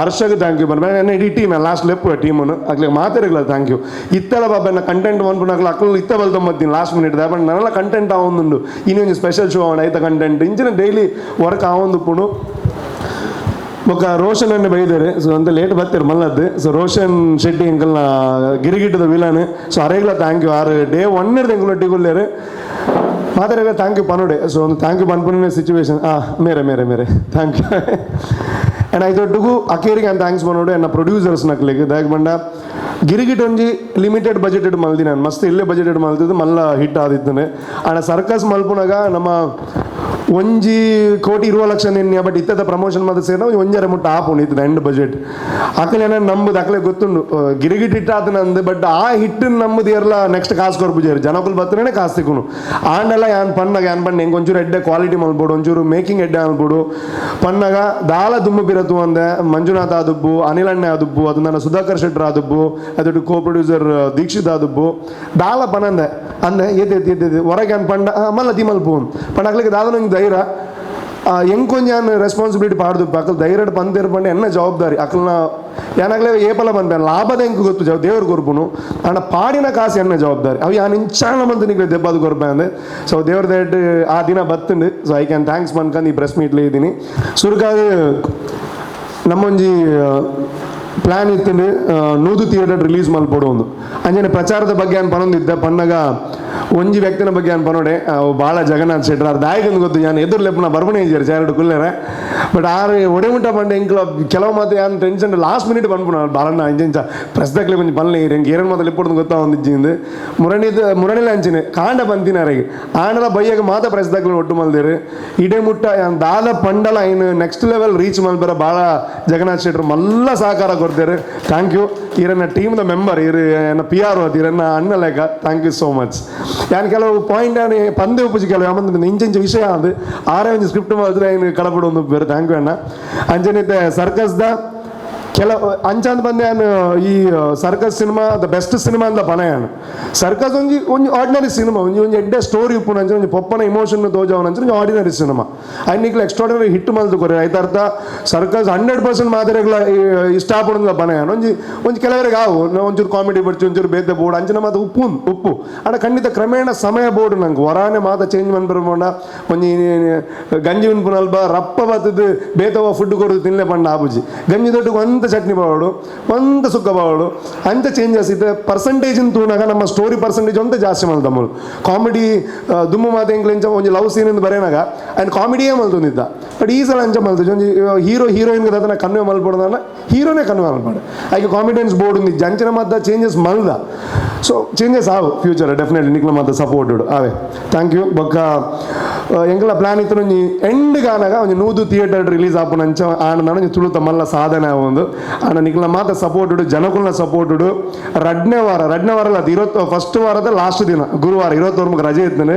ಹರ್ಷಗೆ thank you ಪನ್ಪೆ. ಎನ್ನ ಇಡೀ ಟೀಮ್ ಲಾಸ್ಟ್ ಲೆಪ್ಪು ಟೀಮನ್ನು ಅಗ್ಲಿ ಮಾತಾಡಿಲ್ಲ. Thank you. ಇತ್ತೆಲ್ಲ ಬಾಬ ಎನ್ನ ಕಂಟೆಂಟ್ ಮನ್ಪುನಾಗ್ಲ ಅಕ್ಕಲು ಇತ್ತ ಬಲ್ತೊಂಬತ್ತೀನಿ ಲಾಸ್ಟ್ ಮಿನಿಟ್ ಬಟ್ ನನ್ನೆಲ್ಲ ಕಂಟೆಂಟ್ ಆವೊಂದುಂಡು. ಇನ್ನೊಂದು ಸ್ಪೆಷಲ್ ಶೋ ಅವಣ ಐತ ಕಂಟೆಂಟ್ ಇಂಚಿನ ಡೈಲಿ ವರ್ಕ್ ಆವೊಂದುಪ್ಪುನು. ಬೊಕ್ಕ ರೋಷನ್ ಅನ್ನು ಬೈದಾರೆ, ಸೊ ಅಂತ ಲೇಟ್ ಬರ್ತಾರೆ ಮಲ್ಲದ್ದು. ಸೊ ರೋಷನ್ ಶೆಟ್ಟಿ ಎಂಕಲ್ನ ಗಿರಿಗಿಟ್ಟದ ವಿಲನ್. ಸೊ ಅರೇಗ್ಲ thank you. ಆರು ಡೇ ಒನ್ ಇರ್ದು ಎಂಕುಲೊಟ್ಟಿಗೆ ಉಲ್ಲೇರು ಮಾತಾಡ thank you ಪನೋಡೆ. ಸೊ ಒಂದು thank you ಪನ್ಪುನ situation ಮೇರೆ ಮೇರೆ ಮೇರೆ thank you. And ಐತೊಟ್ಟುಗು ಅಕೇರಿಗೆ ನಾನು thanks ಪನೋಡು ಎನ್ನ ಪ್ರೊಡ್ಯೂಸರ್ಸ್ ನಕ್ಲಿಗೆ. ದಾಯಕ್ ಬಂಡ ಗಿರಿಗಿಟ್ ಒಂಜಿ ಲಿಮಿಟೆಡ್ ಬಜೆಟೆಡ್ ಮಲ್ದಿ ನಾನು ಮಸ್ತ್ ಇಲ್ಲೇ ಬಜೆಟೆಡ್ ಮಲ್ತಿದ್ದು ಮಲ್ಲ ಹಿಟ್ ಆದಿತ್ತನೆ. ಆಂಡ ಸರ್ಕಸ್ ಮಲ್ಪುನಾಗ ನಮ್ಮ 1 ಕೋಟಿ 20 ಲಕ್ಷ ನಿನ್ನೆ, ಬಟ್ ಇತ್ತದ ಪ್ರಮೋಷನ್ ಮಾತ್ರ ಸೇರಿನ ಒಂಜರೆ ಮುಟ್ಟ ಆಪುಂಡು ಇತ್ತದ ಎಂಡ್ ಬಜೆಟ್. ಅಕಲೆ ಏನ ನಂಬುದು ಅಕಲೆ ಗೊತ್ತುಂಡು ಗಿರಿಗಿಟ್ ಹಿಟ್ ಆತ ನಂದು. ಬಟ್ ಆ ಹಿಟ್ಟನ್ನು ನಂಬುದು ಎರ್ಲ ನೆಕ್ಸ್ಟ್ ಕಾಸು ಕೊರ್ಪುಜೇರು ಜನಕುಲು ಬತ್ತನೇ ಕಾಸು ತಿಕ್ಕುನು. ಆಂಡಲ ಯಾನ್ ಪನ್ನಾಗ ಯಾನ್ ಪಣ್ಣ ಎಂಕ್ ಒಂಚೂರು ಎಡ್ಡೆ ಕ್ವಾಲಿಟಿ ಮಲ್ಪೊಡು, ಒಂಚೂರು ಮೇಕಿಂಗ್ ಎಡ್ಡೆ ಮಲ್ಪೊಡು ಪನ್ನಾಗ ದಾಲ ದುಮ್ಮು ಬಿರತು ಅಂದೆ. ಮಂಜುನಾಥ್ ಆದುಬ್ಬು, ಅನಿಲ್ ಅಣ್ಣೆ ಆದುಬ್ಬು, ಅದು ನನ್ನ ಸುಧಾಕರ್ ಶೆಟ್ಟರ್ ಆದುಬ್ಬು, ಅದು ಕೋ ಪ್ರೊಡ್ಯೂಸರ್ ದೀಕ್ಷಿತ್ ಆದುಬ್ಬು, ದಾಲ ಪನಂದೆ ಅಂದೆ ಏತ್ ಏತ್ ಏತ್ ಹೊರಗೆ ಅನ್ ಪಂಡ ಮಲ್ಲ ದಿ ಮಲ್ಪು ಪಂಡ ಅಕ್ಲಿಗೆ ದಾದ ನಂಗೆ ಧೈರ್ಯ ಎಂಕೊಂಜಾನ್ ರೆಸ್ಪಾನ್ಸಿಬಿಲಿಟಿ ಪಾಡ್ದು ಅಕಲ್ ಧೈರ್ಯಡ್ ಪಂತೇರು ಪಂಡ ಎನ್ನ ಜವಾಬ್ದಾರಿ ಅಕಲ್ನ ಏನಾಗಲೇ ಏಪಲ ಬಂದ ಲಾಭದ ಎಂಕ್ ಗೊತ್ತು ಜವ ದೇವ್ರ ಕೊರ್ಪುನು. ಆಂಡ ಪಾಡಿನ ಕಾಸು ಎನ್ನ ಜವಾಬ್ದಾರಿ. ಅವು ಯಾನ್ ಇಂಚಾಣ ಮಂತ್ ನಿಕ್ಲೆ ದೆಬ್ಬದು ಕೊರ್ಪೆ ಅಂದೆ. ಸೊ ದೇವ್ರ ದಯಟ್ ಆ ದಿನ ಬತ್ತುಂಡು. So I can thanks ಪನ್ಕಂದು ಈ ಪ್ರೆಸ್ ಮೀಟ್ಲಿ ಇದ್ದೀನಿ. ಸುರುಕಾಗ ನಮ್ಮೊಂಜಿ ಪ್ಲಾನ್ ಇತ್ತಂಡು 100 ಥಿಯೇಟರ್ ರಿಲೀಸ್ ಮಲ್ಪೊಡು ಒಂದು. ಅಂಚನೆ ಪ್ರಚಾರದ ಬಗ್ಗೆ ಅನ್ ಪನೊಂದಿದ್ದೆ. ಪನ್ನಗ ಒಂಜಿ ವ್ಯಕ್ತಿನ ಬಗ್ಗೆ ಅನ್ ಪನೋಡೆ, ಅವು ಬಾಳ ಜಗನ್ನಾಥ್ ಶೆಟ್ಟರ್. ಆರ್ ದಾಯಕಂದು ಗೊತ್ತು ಯಾನ್ ಎದುರು ಲೆಪ್ಪುನ ಬರ್ಪಣೆ ಇಜ್ಜಾರು ಚಾರಡು ಕುಲ್ಲೆರೆ. ಬಟ್ ಆರು ಒಡೆ ಮುಟ್ಟ ಪಂಡ ಎಂಕ್ಲ ಕೆಲವು ಮಾತು ಯಾನ್ tension last minute ಪನ್ಪುನ ಬಾಳಣ್ಣ ಇಂಚ ಪ್ರೆಸ್ ದಕ್ಲೆ ಒಂಜಿ ಪನ್ಲೆ ಎಂಕ್ ಏರನ್ ಮಾತ ಲೆಪ್ಪುಡು ಗೊತ್ತಾ ಒಂದಿಜ್ಜಿಂದು. ಮುರಣಿದ ಮುರಣಿಲ ಅಂಚಿನೆ ಕಾಂಡ ಬಂತಿನ ಅರೆಗೆ ಆಂಡಲ ಬಯ್ಯಗ ಮಾತ ಪ್ರೆಸ್ ದಕ್ಲೆ ಒಟ್ಟು ಮಲ್ದೇರು. ಇಡೆ ಮುಟ್ಟ ಯಾನ್ ದಾದ ಪಂಡಲ ಐನ್ next level reach ಮಲ್ಪರ Bala Jagannath ಶೆಟ್ಟರು ಮಲ್ಲ ಸಹಕಾರ ಕೊಡ್ತಾರೆ. Thank you. ಇರನ್ನ ಟೀಮ್ದ ಮೆಂಬರ್ ಇರು ಎನ್ನ ಪಿ ಆರ್ ಇರನ್ನ ಅಣ್ಣ ಲೆಕ್ಕ. Thank you so much. ಯಾನ್ ಕೆಲವು ಪಾಯಿಂಟ್ ಯಾನ್ ಪಂದೆ ಉಪ್ಪುಜಿ ಕೆಲವು ಯಾಮಂದು ಇಂಚ ಇಂಚ ವಿಷಯ ಅದು ಆರೇ ಒಂಜಿ ಸ್ಕ್ರಿಪ್ಟ್ ಮಾಡಿದ್ರೆ ಐನ್ ಕಳಪಡು ಒಂದು ಬೇರೆ. Thank you ಅಣ್ಣ. ಅಂಚನೆ ಸರ್ಕಸ್ದ ಕೆಲವು ಅಂಚಾಂದ್ ಬಂದೆ ಯಾನ್ ಈ circus cinema the best cinema ಅಂತ ಪನ ಯಾನ್. ಸರ್ಕಸ್ ಒಂಜಿ ಒಂಜಿ ಆರ್ಡಿನರಿ ಸಿನಿಮಾ, ಒಂಜಿ ಒಂಜಿ ಎಡ್ಡೆ ಸ್ಟೋರಿ ಉಪ್ಪುನ ಅಂಚ ಒಂಜಿ ಪೊಪ್ಪನ ಇಮೋಷನ್ ತೋಜಾವನ ಅಂಚ ಒಂಜಿ ಆರ್ಡಿನರಿ ಸಿನಿಮಾ. ಐನ್ ನಿಕ್ಲೆ ಎಕ್ಸ್ಟ್ರಾರ್ಡಿನರಿ ಹಿಟ್ ಮಲ್ತು ಕೊರೆ. ಐತರ್ಥ ಸರ್ಕಸ್ 100% ಮಾತೆರೆಗ್ಲ ಇಷ್ಟ ಆಪುಂಡು ಪನ ಯಾನ್. ಒಂಜಿ ಒಂಜಿ ಕೆಲವರಿಗೆ ಆವು ಒಂಚೂರು ಕಾಮಿಡಿ ಬರ್ಚು, ಒಂಚೂರು ಬೇತೆ ಬೋರ್ಡ್ ಅಂಚಿನ ಮಾತ ಉಪ್ಪು ಉಪ್ಪು. ಆಂಡ ಖಂಡಿತ ಕ್ರಮೇಣ ಸಮಯ ಬೋರ್ಡು ನಂಗೆ ವರಾನೆ ಮಾತ ಚೇಂಜ್ ಮನ್ಪುಂಡ. ಒಂಜಿ ಗಂಜಿ ಉನ್ಪುನಲ್ಪ ರಪ್ಪ ಬತ್ತದು ಬೇತವ ಫುಡ್ ಕೊಡುದು ತಿನ್ಲೆ ಪಂಡ ಆಪುಜಿ. ಗಂಜಿ ದೊಡ್ಡ ಒಂತ ಚಟ್ನಿ ಬಾವಡು, ಒಂತ ಸುಕ್ಕ ಬಾವಡು ಅಂಚ ಚೇಂಜಸ್ ಇದೆ. ಪರ್ಸೆಂಟೇಜ್ ತೂನಾಗ ನಮ್ಮ ಸ್ಟೋರಿ ಪರ್ಸೆಂಟೇಜ್ ಒಂತ ಜಾಸ್ತಿ ಮಲ್ತಮ್ಮಲು. ಕಾಮಿಡಿ ದುಮ್ಮು ಮಾತ ಎಂಕ್ಲೆಂಚ ಒಂಜಿ ಲವ್ ಸೀನ್ ಬರೇನಾಗ ಆ್ಯಂಡ್ ಕಾಮಿಡಿಯೇ ಮಲ್ತೊಂದಿದ್ದ. ಬಟ್ ಈ ಸಲ ಅಂಚ ಮಲ್ತು ಒಂಜಿ ಹೀರೋ ಹೀರೋಯಿನ್ ಅದನ್ನ ಕನ್ವೆ ಮಲ್ಪೊಡ್ದನ್ನ ಹೀರೋನೇ ಕನ್ವೆ ಮಲ್ಪಾಡು ಐಕೆ ಕಾಮಿಡಿಯನ್ಸ್ ಬೋರ್ಡ್ ఉంది. ಅಂಚಿನ ಮಾತ ಚೇಂಜಸ್ ಮಲ್ದ. ಸೊ ಚೇಂಜಸ್ ಆವು ಫ್ಯೂಚರ್ ಡೆಫಿನೆಟ್ಲಿ ನಿಕ್ಲ ಮಾತ ಸಪೋರ್ಟ್ ಆವೆ. Thank you. ಬೊಕ್ಕ ಎಂಕಲ ಪ್ಲಾನ್ ಇತ್ತು ಒಂಜಿ ಎಂಡ್ ಗಾನಾಗ ಒಂಜಿ 100 ಥಿಯೇಟರ್ ರಿಲೀಸ್ ಆಪುನ ಅಂಚ ಆಂಡ ಒಂಜಿ ತುಳುತ ಮಲ್ಲ ಸಾಧನೆ ಒಂದು. ಆಂಡ ನಿಕ್ಲ ಮಾತ ಸಪೋರ್ಟ್, ಜನಕುಲ್ನ ಸಪೋರ್ಟ್. ರಡ್ನೇ ವಾರ, ರಡ್ನೇ ವಾರ ಅಲ್ಲ, ಇರತ್ತು ಫಸ್ಟ್ ವಾರದ ಲಾಸ್ಟ್ ದಿನ ಗುರುವಾರ 21 ರಜೆ ಇರ್ತದೆ.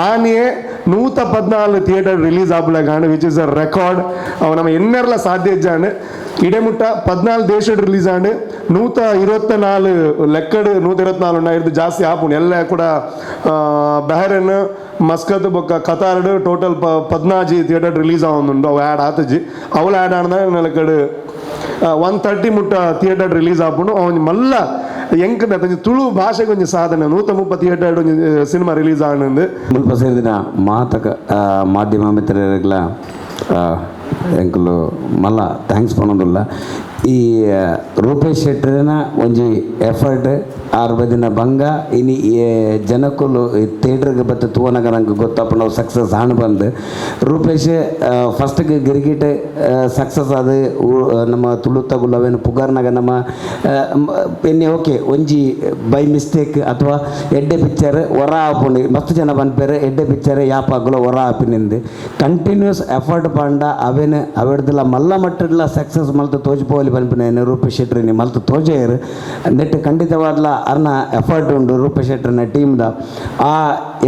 ಆನಿಯೇ 114 ಥಿಯೇಟರ್ ರಿಲೀಸ್ ಆಪುಲಗಾಂಡ್, which is a record. ಅವು ನಮ್ಮ ಎನ್ನೆರ್ಲ ಸಾಧ್ಯ ಇಜ್ಜಾಂಡ್. ಇಡೆಮುಟ್ಟ 14 ದೇಶಡ್ ರಿಲೀಸ್ ಆಂಡ್. 124 ಲೆಕ್ಕಡ್ 124 ಉಂಡು, ಜಾಸ್ತಿ ಆಪುಂಡು. ಎಲ್ಲ ಕೂಡ ಬಹರೇನ್, ಮಸ್ಕತ್ ಬೊಕ್ಕ ಕತಾರ್ಡ್ ಟೋಟಲ್ 14 ಥಿಯೇಟರ್ ರಿಲೀಸ್ ಆವೊಂದುಂಡು. ಅವು ಆ್ಯಡ್ ಆತಜಿ. ಅವಳು ಆ್ಯಡ್ ಆಡ್ದ ಲೆಕ್ಕಡ್ 130 ಮುಟ್ಟ ಥಿಯೇಟರ್ ರಿಲೀಸ್ ಆಪುಂಡು. ಅವನ್ ಮಲ್ಲ ಎಂಕ್ ಒಂಜಿ ತುಳು ಭಾಷೆಗೆ ಒಂಜಿ ಸಾಧನೆ 130 ಥಿಯೇಟರ್ ಒಂಜಿ ಸಿನಿಮಾ ರಿಲೀಸ್ ಆನಂದು.
ಮುಲ್ಪ ಸೇರಿದಿನ ಮಾತಕ ಮಾಧ್ಯಮ ಮಿತ್ರರಿಗೆಲ್ಲ ಎಂಕುಲು ಮಲ್ಲ thanks ಪನೊಂದುಲ್ಲ. ಈ ರೂಪೇಶ್ ಶೆಟ್ಟರ್ನ ಒಂಜಿ ಎಫರ್ಟ್, ಆರ್ ಬದಿನ ಬಂಗ. ಇನಿ ಜನಕುಲು ಥಿಯೇಟ್ರಿಗೆ ಬತ್ತು ತೂವನಗ ನಂಗೆ ಗೊತ್ತಪ್ಪ ಸಕ್ಸಸ್ ಆಣ್ ಬಂದು. ರೂಪೇಶ್ ಫಸ್ಟ್ಗೆ ಗಿರಿಗಿಟ್ ಸಕ್ಸಸ್ ಅದು ನಮ್ಮ ತುಳುತಗುಲು ಅವೇನು ಪುಗರ್ನಾಗ ನಮ್ಮ ಎನ್ನೆ ಓಕೆ ಒಂಜಿ ಬೈ ಮಿಸ್ಟೇಕ್ ಅಥವಾ ಎಡ್ಡೆ ಪಿಕ್ಚರ್ ಹೊರ ಆಪುಂಡು. ಮಸ್ತ್ ಜನ ಪನ್ಪೆರ್, ಎಡ್ಡೆ ಪಿಕ್ಚರ್ ಯಾಪಾಗುಲ ಹೊರ ಆಪಿನಿಂದು. ಕಂಟಿನ್ಯೂಸ್ ಎಫರ್ಟ್ ಪಂಡ ಅವೇನು ಅವೆಡ್ದಲ ಮಲ್ಲ ಮಟ್ಟಡ್ಲ ಸಕ್ಸಸ್ ಮಲ್ತು ತೋಜ್ಪೋಲಿ ಪನ್ಪಿನ ರೂಪೇಶ್ ಶೆಟ್ರಿ ಮಲ್ತು ತೋಜೆಯರು. ನೆಟ್ ಖಂಡಿತವಾದ್ಲ ಅರ್ನ ಎಫರ್ಟ್ ಉಂಡು ರೂಪೇಶ್ ಶೆಟ್ಟರ್ನ ಟೀಮ್ದ. ಆ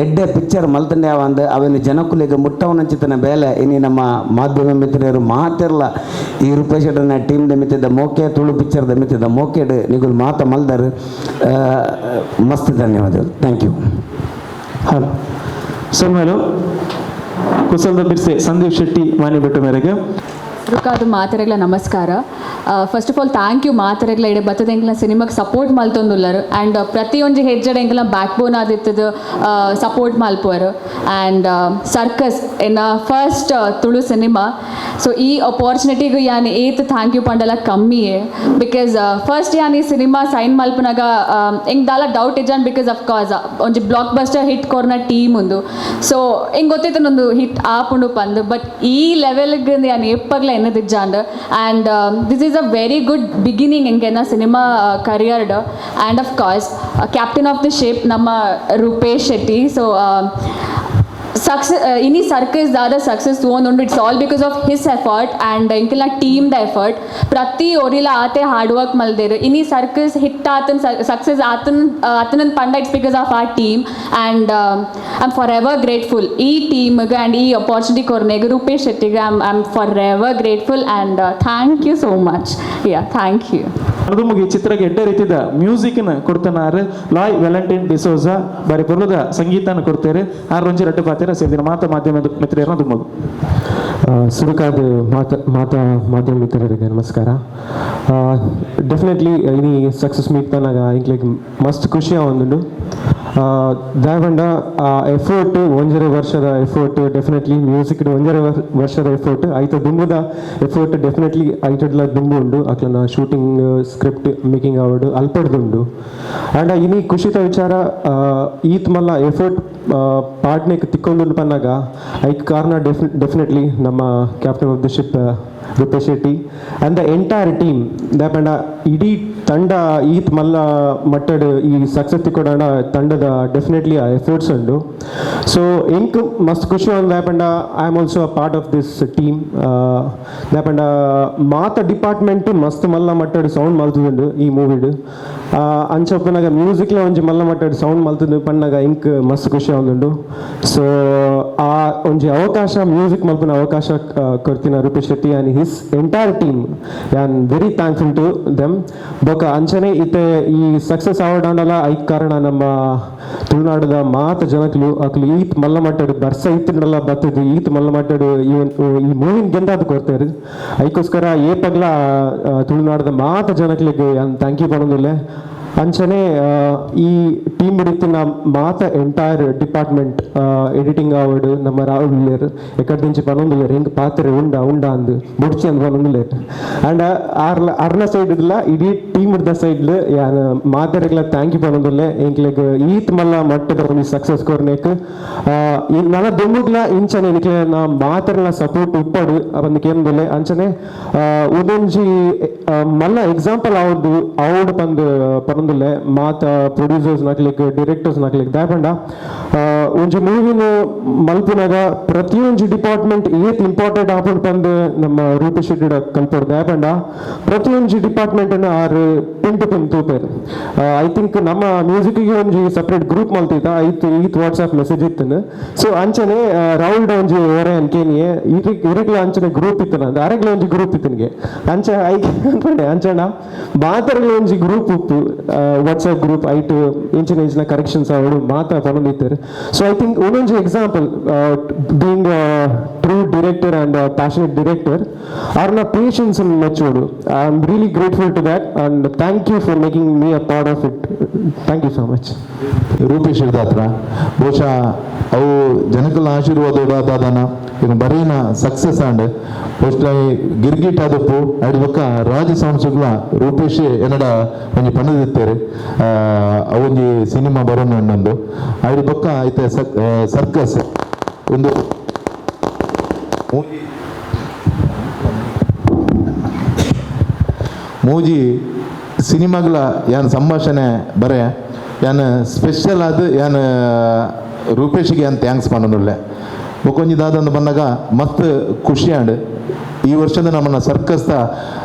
ಎಡ್ಡೆ ಪಿಕ್ಚರ್ ಮಲ್ತಂಡೆ ಅಂದ್ ಅವೇನು ಜನಕುಲಿಗೆ ಮುಟ್ಟವನಂಚಿತನ ಬೇಲೆ. ಇನಿ ನಮ್ಮ ಮಾಧ್ಯಮ ಮಿತ್ರರು ಮಾತಿರ್ಲ ಈ ರೂಪೇಶ್ ಶೆಟ್ಟರ್ನ ಟೀಮ್ದ ಮಿತ್ತಿದ್ದ ಮೋಕೆ, ತುಳು ಪಿಕ್ಚರ್ದ ಮಿತ್ತಿದ್ದ ಮೋಕೆಡ್ ನಿಗುಲ್ ಮಾತ ಮಲ್ದರು. ಮಸ್ತ್ ಧನ್ಯವಾದಗಳು. Thank you.
Hello ಸೊಲ್ಮೆಲು. ಕುಸಲ್ದ ಬಿರ್ಸೆ ಸಂದೀಪ್ ಶೆಟ್ಟಿ ಮಾನಿಬೆಟ್ಟು ಮೇರೆಗೆ.
ರುಕಾದು ಮಾತೆರೆಗ್ಲ ನಮಸ್ಕಾರ. First of all, thank you ಮಾತೆರೆಗ್ಲ. ಇಡೆ ಬತ್ತದ ಎಂಕ್ಲ ಸಿನಿಮಾಗೆ ಸಪೋರ್ಟ್ ಮಲ್ತೊಂದುಲ್ಲರು ಆ್ಯಂಡ್ ಪ್ರತಿಯೊಂಜಿ ಹೆಜ್ಜೆಡ್ ಎಂಕ್ಲ ಬ್ಯಾಕ್ ಬೋನ್ ಆದಿತ್ತದು ಸಪೋರ್ಟ್ ಮಲ್ಪುವರು. ಆ್ಯಂಡ್ ಸರ್ಕಸ್ ಎನ್ನ first Tulu cinema. So ಈ ಅಪಾರ್ಚುನಿಟಿಗೆ ಯಾನ್ ಏತ್ thank you ಪಂಡಲ ಕಮ್ಮಿಯೇ. Because first ಯಾನ್ ಈ ಸಿನಿಮಾ ಸೈನ್ ಮಲ್ಪುನಾಗ ಎಂಕ್ ದಾಲ ಡೌಟ್ ಇಜ್ಜಾನ್. Because of course ಒಂಜಿ block buster hit ಕೊರ್ನ team ಉಂದು. ಸೊ ಎಂಕ್ ಗೊತ್ತಿತ್ತು ಒಂದು ಹಿಟ್ ಆಪುಂಡು ಪಂದ್. ಬಟ್ ಈ ಲೆವೆಲ್ಗೆ ಯಾನ್ ಏಪಗ್ಲ ಎನ್ನದಿಜ್ಜಾಂಡ್. And this is a very good beginning ಎಂಕೆನ cinema ಕರಿಯರ್ಡ್. And of course, captain of the ship ನಮ್ಮ ರೂಪೇಶ್ ಶೆಟ್ಟಿ. ಸೊ ಸಕ್ಸಸ್ ಇನಿ ಸರ್ಕಸ್ ದಾದ ಸಕ್ಸಸ್ ತೂವೊಂದುಂಡು, it's all because of his effort and ಎಂಕೆಲ್ಲ team the effort. ಪ್ರತಿ ಒರಿಲ ಆತೆ ಹಾರ್ಡ್ ವರ್ಕ್ ಮಲ್ದೇರು. ಇನಿ ಸರ್ಕಸ್ ಹಿಟ್ ಆತನ್, ಸಕ್ಸಸ್ ಆತನ್ ಆತನನ್ ಪಂಡ, it's because of our team and I am forever grateful ಈ ಟೀಮ್ಗೆ ಆ್ಯಂಡ್ ಈ ಅಪಾರ್ಚುನಿಟಿ ಕೊರ್ನೆಗ್ ರೂಪೇಶ್ ಶೆಟ್ಟಿಗೆ. I am forever grateful and thank you so much. Yeah, thank you.
ಮುಗಿ ಚಿತ್ರಕ್ಕೆ ಎಡ್ಡೆ ರೀತಿದ ಮ್ಯೂಸಿಕ್ನ ಕೊಡ್ತನಾರು ಲಾಯ್ ವೆಲೆಂಟೈನ್ ಡಿಸೋಜಾ. ಬಾರಿ ಪೊರ್ಲುದ ಸಂಗೀತನ ಕೊಡ್ತೇವೆ. ಆರು ಒಂಜಿ ರಡ್ಡು ಪಾತೆರ ಸೇರಿದಿನ ಮಾತ ಮಾಧ್ಯಮದ ಮಿತ್ರರನ್ನ ದುಮ್ಮಗು.
ಸುರುಕಾದ ಮಾತ ಮಾತಾ ಮಾಧ್ಯಮ ಮಿತ್ರರಿಗೆ ನಮಸ್ಕಾರ. ಡೆಫಿನೆಟ್ಲಿ ಇನಿ ಸಕ್ಸಸ್ ಮೀಟ್ ತನಗ ಇಂಕ್ಲೆಗ್ ಮಸ್ತ್ ಖುಷಿ ಆವೊಂದುಂಡು. ದಾಯಪಂಡ ಆ ಎಫರ್ಟ್, ಒಂಜರೆ ವರ್ಷದ effort definitely, music ಒಂಜರೆ ವರ್ಷದ ಎಫರ್ಟ್, ಐತ ದುಂಬುದ ಎಫರ್ಟ್ ಡೆಫಿನೆಟ್ಲಿ ಐಟಡ್ಲ ದುಂಬು ಉಂಡು. ಅಕ್ಲನ shooting, script making ಅವಡು ಅಲ್ಪಡ್ದುಂಡು. ಆ್ಯಂಡ್ ಇನಿ ಖುಷಿತ ವಿಚಾರ, ಈತ್ ಮಲ್ಲ ಎಫರ್ಟ್ ಪಾಡ್ನೆಕ್ ತಿಕ್ಕೊಂದುಂಡು ಪನ್ನಾಗ ಐಕ್ ಕಾರಣ ಡೆಫಿನೆಟ್ಲಿ ನಮ್ಮ captain of the ship Rupesh Shetty and the entire team. ದಾಪಂಡ ಇಡೀ ತಂಡ ಈತ್ ಮಲ್ಲ ಮಟ್ಟಡ್ ಈ ಸಕ್ಸಸ್ ತಿಕ್ಕೊಡಾಂಡ ತಂಡದ ಡೆಫಿನೆಟ್ಲಿ ಆ ಎಫರ್ಟ್ಸ್ ಉಂಡು. ಸೊ ಎಂಕ್ ಮಸ್ತ್ ಖುಷಿ ಒಂದು. ದಾಪಂಡ I am also a part of this team. ದಾಪಂಡ ಮಾತ ಡಿಪಾರ್ಟ್ಮೆಂಟ್ ಮಸ್ತ್ ಮಲ್ಲ ಮಟ್ಟಡ್ ಸೌಂಡ್ ಮಲ್ತುಂಡು ಈ ಮೂವಿಡ್. ಅಂಚ ಉಪ್ಪುನಗ ಮ್ಯೂಸಿಕ್ಲ ಒಂಜಿ ಮಲ್ಲ ಮಟ್ಟಡ್ ಸೌಂಡ್ ಮಲ್ತುಂಡು ಪನ್ನಗ ಇಂಕ್ ಮಸ್ತ್ ಖುಷಿ ಆವೊಂದುಂಡು. ಸೊ ಆ ಒಂಜಿ ಅವಕಾಶ, ಮ್ಯೂಸಿಕ್ ಮಲ್ಪುನ ಅವಕಾಶ ಕೊರ್ತಿನ Rupesh Shetty and his entire team, ಯಾನ್ very thankful to them. ಬೊಕ ಅಂಚನೆ ಇತ್ತೆ ಈ ಸಕ್ಸಸ್ ಆವಡಾಂಡಲ ಐಕ್ ಕಾರಣ ನಮ್ಮ ತುಳುನಾಡದ ಮಾತ ಜನಕ್ಲು. ಅಕ್ಲು ಈತ್ ಮಲ್ಲ ಮಟ್ಟಡ್ ಬರ್ಸ ಇತ್ತಿನಲ್ಲ ಬತ್ತದು ಈತ್ ಮಲ್ಲ ಮಟ್ಟಡ್ ಈ ಈ ಮೂವಿನ ಗೆಂದಾದ್ ಕೊರ್ತಾರೆ. ಐಕೋಸ್ಕರ ಏಪಗ್ಲ ತುಳುನಾಡದ ಮಾತ ಜನಕ್ಲೆಗ್ ಯಾನ್ thank you ಪನೊಂದುಲ್ಲೆ. ಅಂಚನೆ ಈ ಟೀಮ್ ಹಿಡಿತಿನ ಮಾತ entire department, editing ಆವಡ್, ನಮ್ಮ ರಾಹುಲ್ ಉಲ್ಲೇರ್, ಎಕಡೆ ದಿಂಚಿ ಪನೊಂದುಲ್ಲೇರ್, ಹಿಂಗ್ ಪಾತ್ರೆ ಉಂಡ ಉಂಡ ಅಂದು ಬುಡ್ಚಿ ಅಂದ್ ಪನೊಂದುಲ್ಲೇರ್. ಅಂಡ್ ಆರ್ಲ ಅರ್ನ ಸೈಡ್ ಇಡ್ಲ ಇಡೀ ಟೀಮ್ ದ ಸೈಡ್ ಯಾನ್ ಮಾತೆರೆಗ್ಲ thank you ಪನೊಂದುಲ್ಲೆ. ಎಂಕ್ಲೆಗ್ ಈತ್ ಮಲ್ಲ ಮಟ್ಟದ ಒಂಜಿ ಸಕ್ಸಸ್ ಕೊರ್ನೇಕ್ ನನ ದುಂಬುಗ್ಲ ಇಂಚನೆ ನಿಕ್ಲೆ ನಾ ಮಾತೆರ್ಲ ಸಪೋರ್ಟ್ ಉಪ್ಪಡು ಪಂದ್ ಕೇಂದುಲ್ಲೆ. ಅಂಚನೆ ಉಂದೊಂಜಿ ಮಲ್ಲ ಎಕ್ಸಾಂಪಲ್ ಆವೊಡು ಆವೊಡು ಪಂದ್ ಪನೊಂದುಲ್ಲೆ ಮಾತ ಪ್ರೊಡ್ಯೂಸರ್ಸ್ ನಕ್ಲೆಗ್, ಡಿರೆಕ್ಟರ್ಸ್ ನಕ್ಲೆಗ್. ದಾಯೆಪಂಡ ಒಂಜಿ ಮೂವಿನ ಮಲ್ಪುನಗ ಪ್ರತಿಯೊಂಜಿ ಡಿಪಾರ್ಟ್ಮೆಂಟ್ ಏತ್ ಇಂಪಾರ್ಟೆಂಟ್ ಆಪುಂಡು ಪಂದ್ ನಮ್ಮ ರೂಪೇಶ್ ಶೆಟ್ಟಿ ಕಲ್ಪೊಡು. ದಾಯೆಪಂಡ ಪ್ರತಿಯೊಂಜಿ ಡಿಪಾರ್ಟ್ಮೆಂಟ್ ಆರ್ pin to pin ತೂಪೆರ್. I think ನಮ್ಮ ಮ್ಯೂಸಿಕ್ಗೆ ಒಂಜಿ ಸಪ್ರೇಟ್ ಗ್ರೂಪ್ ಮಲ್ತಿತ್ತ, ಐತ್ ಈತ್ ವಾಟ್ಸ್ಆಪ್ ಮೆಸೇಜ್ ಇತ್ತನು. ಸೊ ಅಂಚನೆ ರಾಹುಲ್ ಒಂಜಿ ಒರೆ ಅನ್ಕೇನಿಯೇ ಇರೆಗ್ಲ ಅಂಚನೆ ಗ್ರೂಪ್ ಇತ್ತನ, ಅರೆಗ್ಲ ಒಂಜಿ ಗ್ರೂಪ್ ಇತ್ತನಿಗೆ. ಅಂಚ ಐಕ್ ಅನ್ಕೊಂಡೆ, ಅಂಚನ ಮಾತೆರೆಗ್ಲ ಒಂಜಿ ಗ್ರೂಪ್ ಉಪ್ಪು. WhatsApp group ಐಟ್ ಇಂಚಿನ ಇಂಚಿನ ಕರೆಕ್ಷನ್ಸ್ ಆವಡು ಮಾತ ಪನೊಂದಿತ್ತೆರ್. So I think ಒಂದೊಂಜಿ example, being true director and passionate director, ಆರ್ನ patience ಮೆಚ್ಚೋಡು. I am really grateful to that and thank you for making me a part of it. Thank you so much.
Rupesh ದಾತ್ರ ಬಹುಶಃ ಅವು ಜನಕಲ ಆಶೀರ್ವಾದ ದಾದಾನ ಇನ್ನು ಬರೀನ ಸಕ್ಸಸ್ ಆಂಡ್ ಬಹುಶಃ ಗಿರ್ಗಿಟ್ ಆದಪ್ಪು ಅಡಿ ಬೊಕ್ಕ ರಾಜ ಸೌಂಡ್ಸ್ಗಳ ರೂಪೇಶ್ ಎನ್ನಡ ಒಂಜಿ ಪಣದಿತ್ತೇರು ಅವೊಂಜಿ ಸಿನಿಮಾ ಬರೋಣ ಅನ್ನೊಂದು ಅಡಿ ಬೊಕ್ಕ ಐತೆ ಸರ್ಕಸ್ ಒಂದು ಮೂಜಿ ಸಿನಿಮಾಗಳ ಯಾನ್ ಸಂಭಾಷಣೆ ಬರೆ ಯಾನ್ ಸ್ಪೆಷಲ್ ಆದ್ ಯಾನ್ ರೂಪೇಶ್ಗೆ ಯಾನ್ thanks ಪನೊಂದುಲ್ಲೆ. ಬೊಕೊಂಜಿ ದಾದಂದು ಬಂದಾಗ ಮಸ್ತ್ ಖುಷಿ ಆಂಡ್. ಈ ವರ್ಷದ ನಮ್ಮನ್ನ ಸರ್ಕಸ್ದ